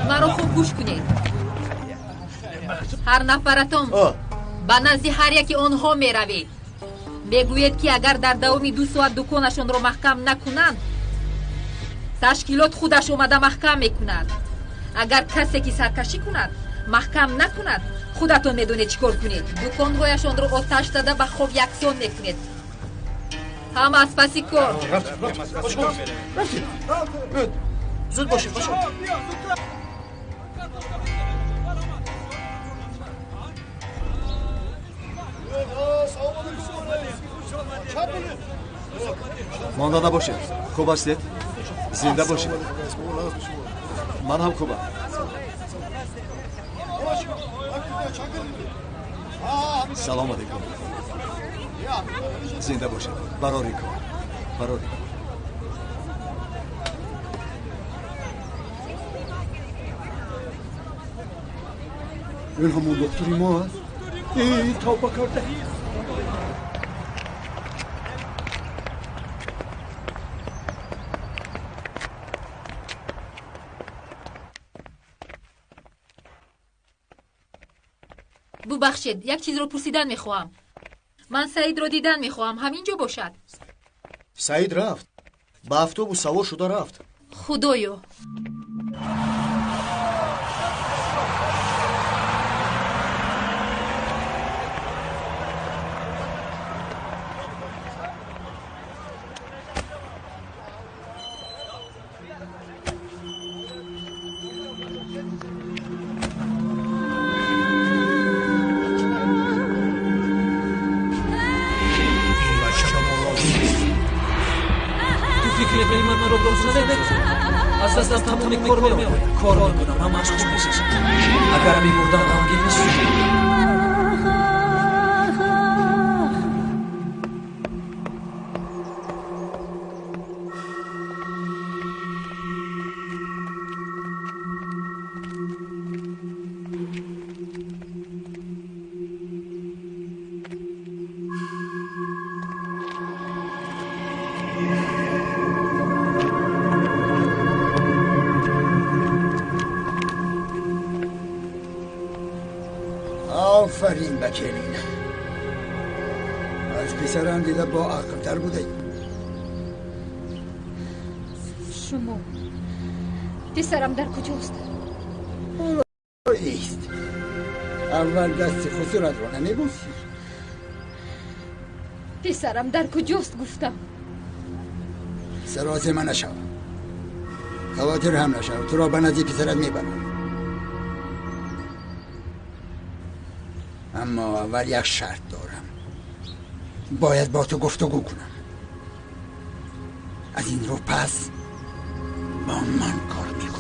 Маро хуб гӯш кунед. Ҳар нафаратон ба назди ҳар яки онҳо меравед. Мегӯед ки агар дар давоми 2 соат дуконашонро маҳкам накунанд, ташкилот худаш омада маҳкам мекунад. Агар касе ки саркашӣ кунад, маҳкам накунад, худатон медонед чӣ кор кунед. Дуконҳояшонро оташ зада ба хок яксон мекунед. Ҳама аз паси кор. Зуд бошед, бошед. Монда набошед. Хуб ҳастед? Зинда бошед. Ман ҳам хубам. Салом алейкум. Зинда бошед. Барори кор. Барори кор. Ин ҳамон духтури мо аст. Эй, тавба карда. Бубахшед, як чизро пурсидан мехоҳам. Ман Саидро дидан мехоҳам. Ҳамин ҷо бошад? Саид рафт. Ба автобус савор шуда рафт. Худоё! Аз дастам тамоми кор меояд. Кор мекунам, ҳамааш хуб мешавад. Агар мемурдам, ғамгин мешудам. آفرین بکلین. از پسرم دیده با عقل‌تر بوده. شما پسرم در کجاست؟ ایست. اول دست خسرت را نمیبوسی. پسرم در کجاست گفتم. سراسیمه نشو. خواطر هم نشو. تو را به نزد پسرت میبرم. اما اول یک شرط دارم. باید با تو گفتگو کنم. از این رو پس با من کار میکنی.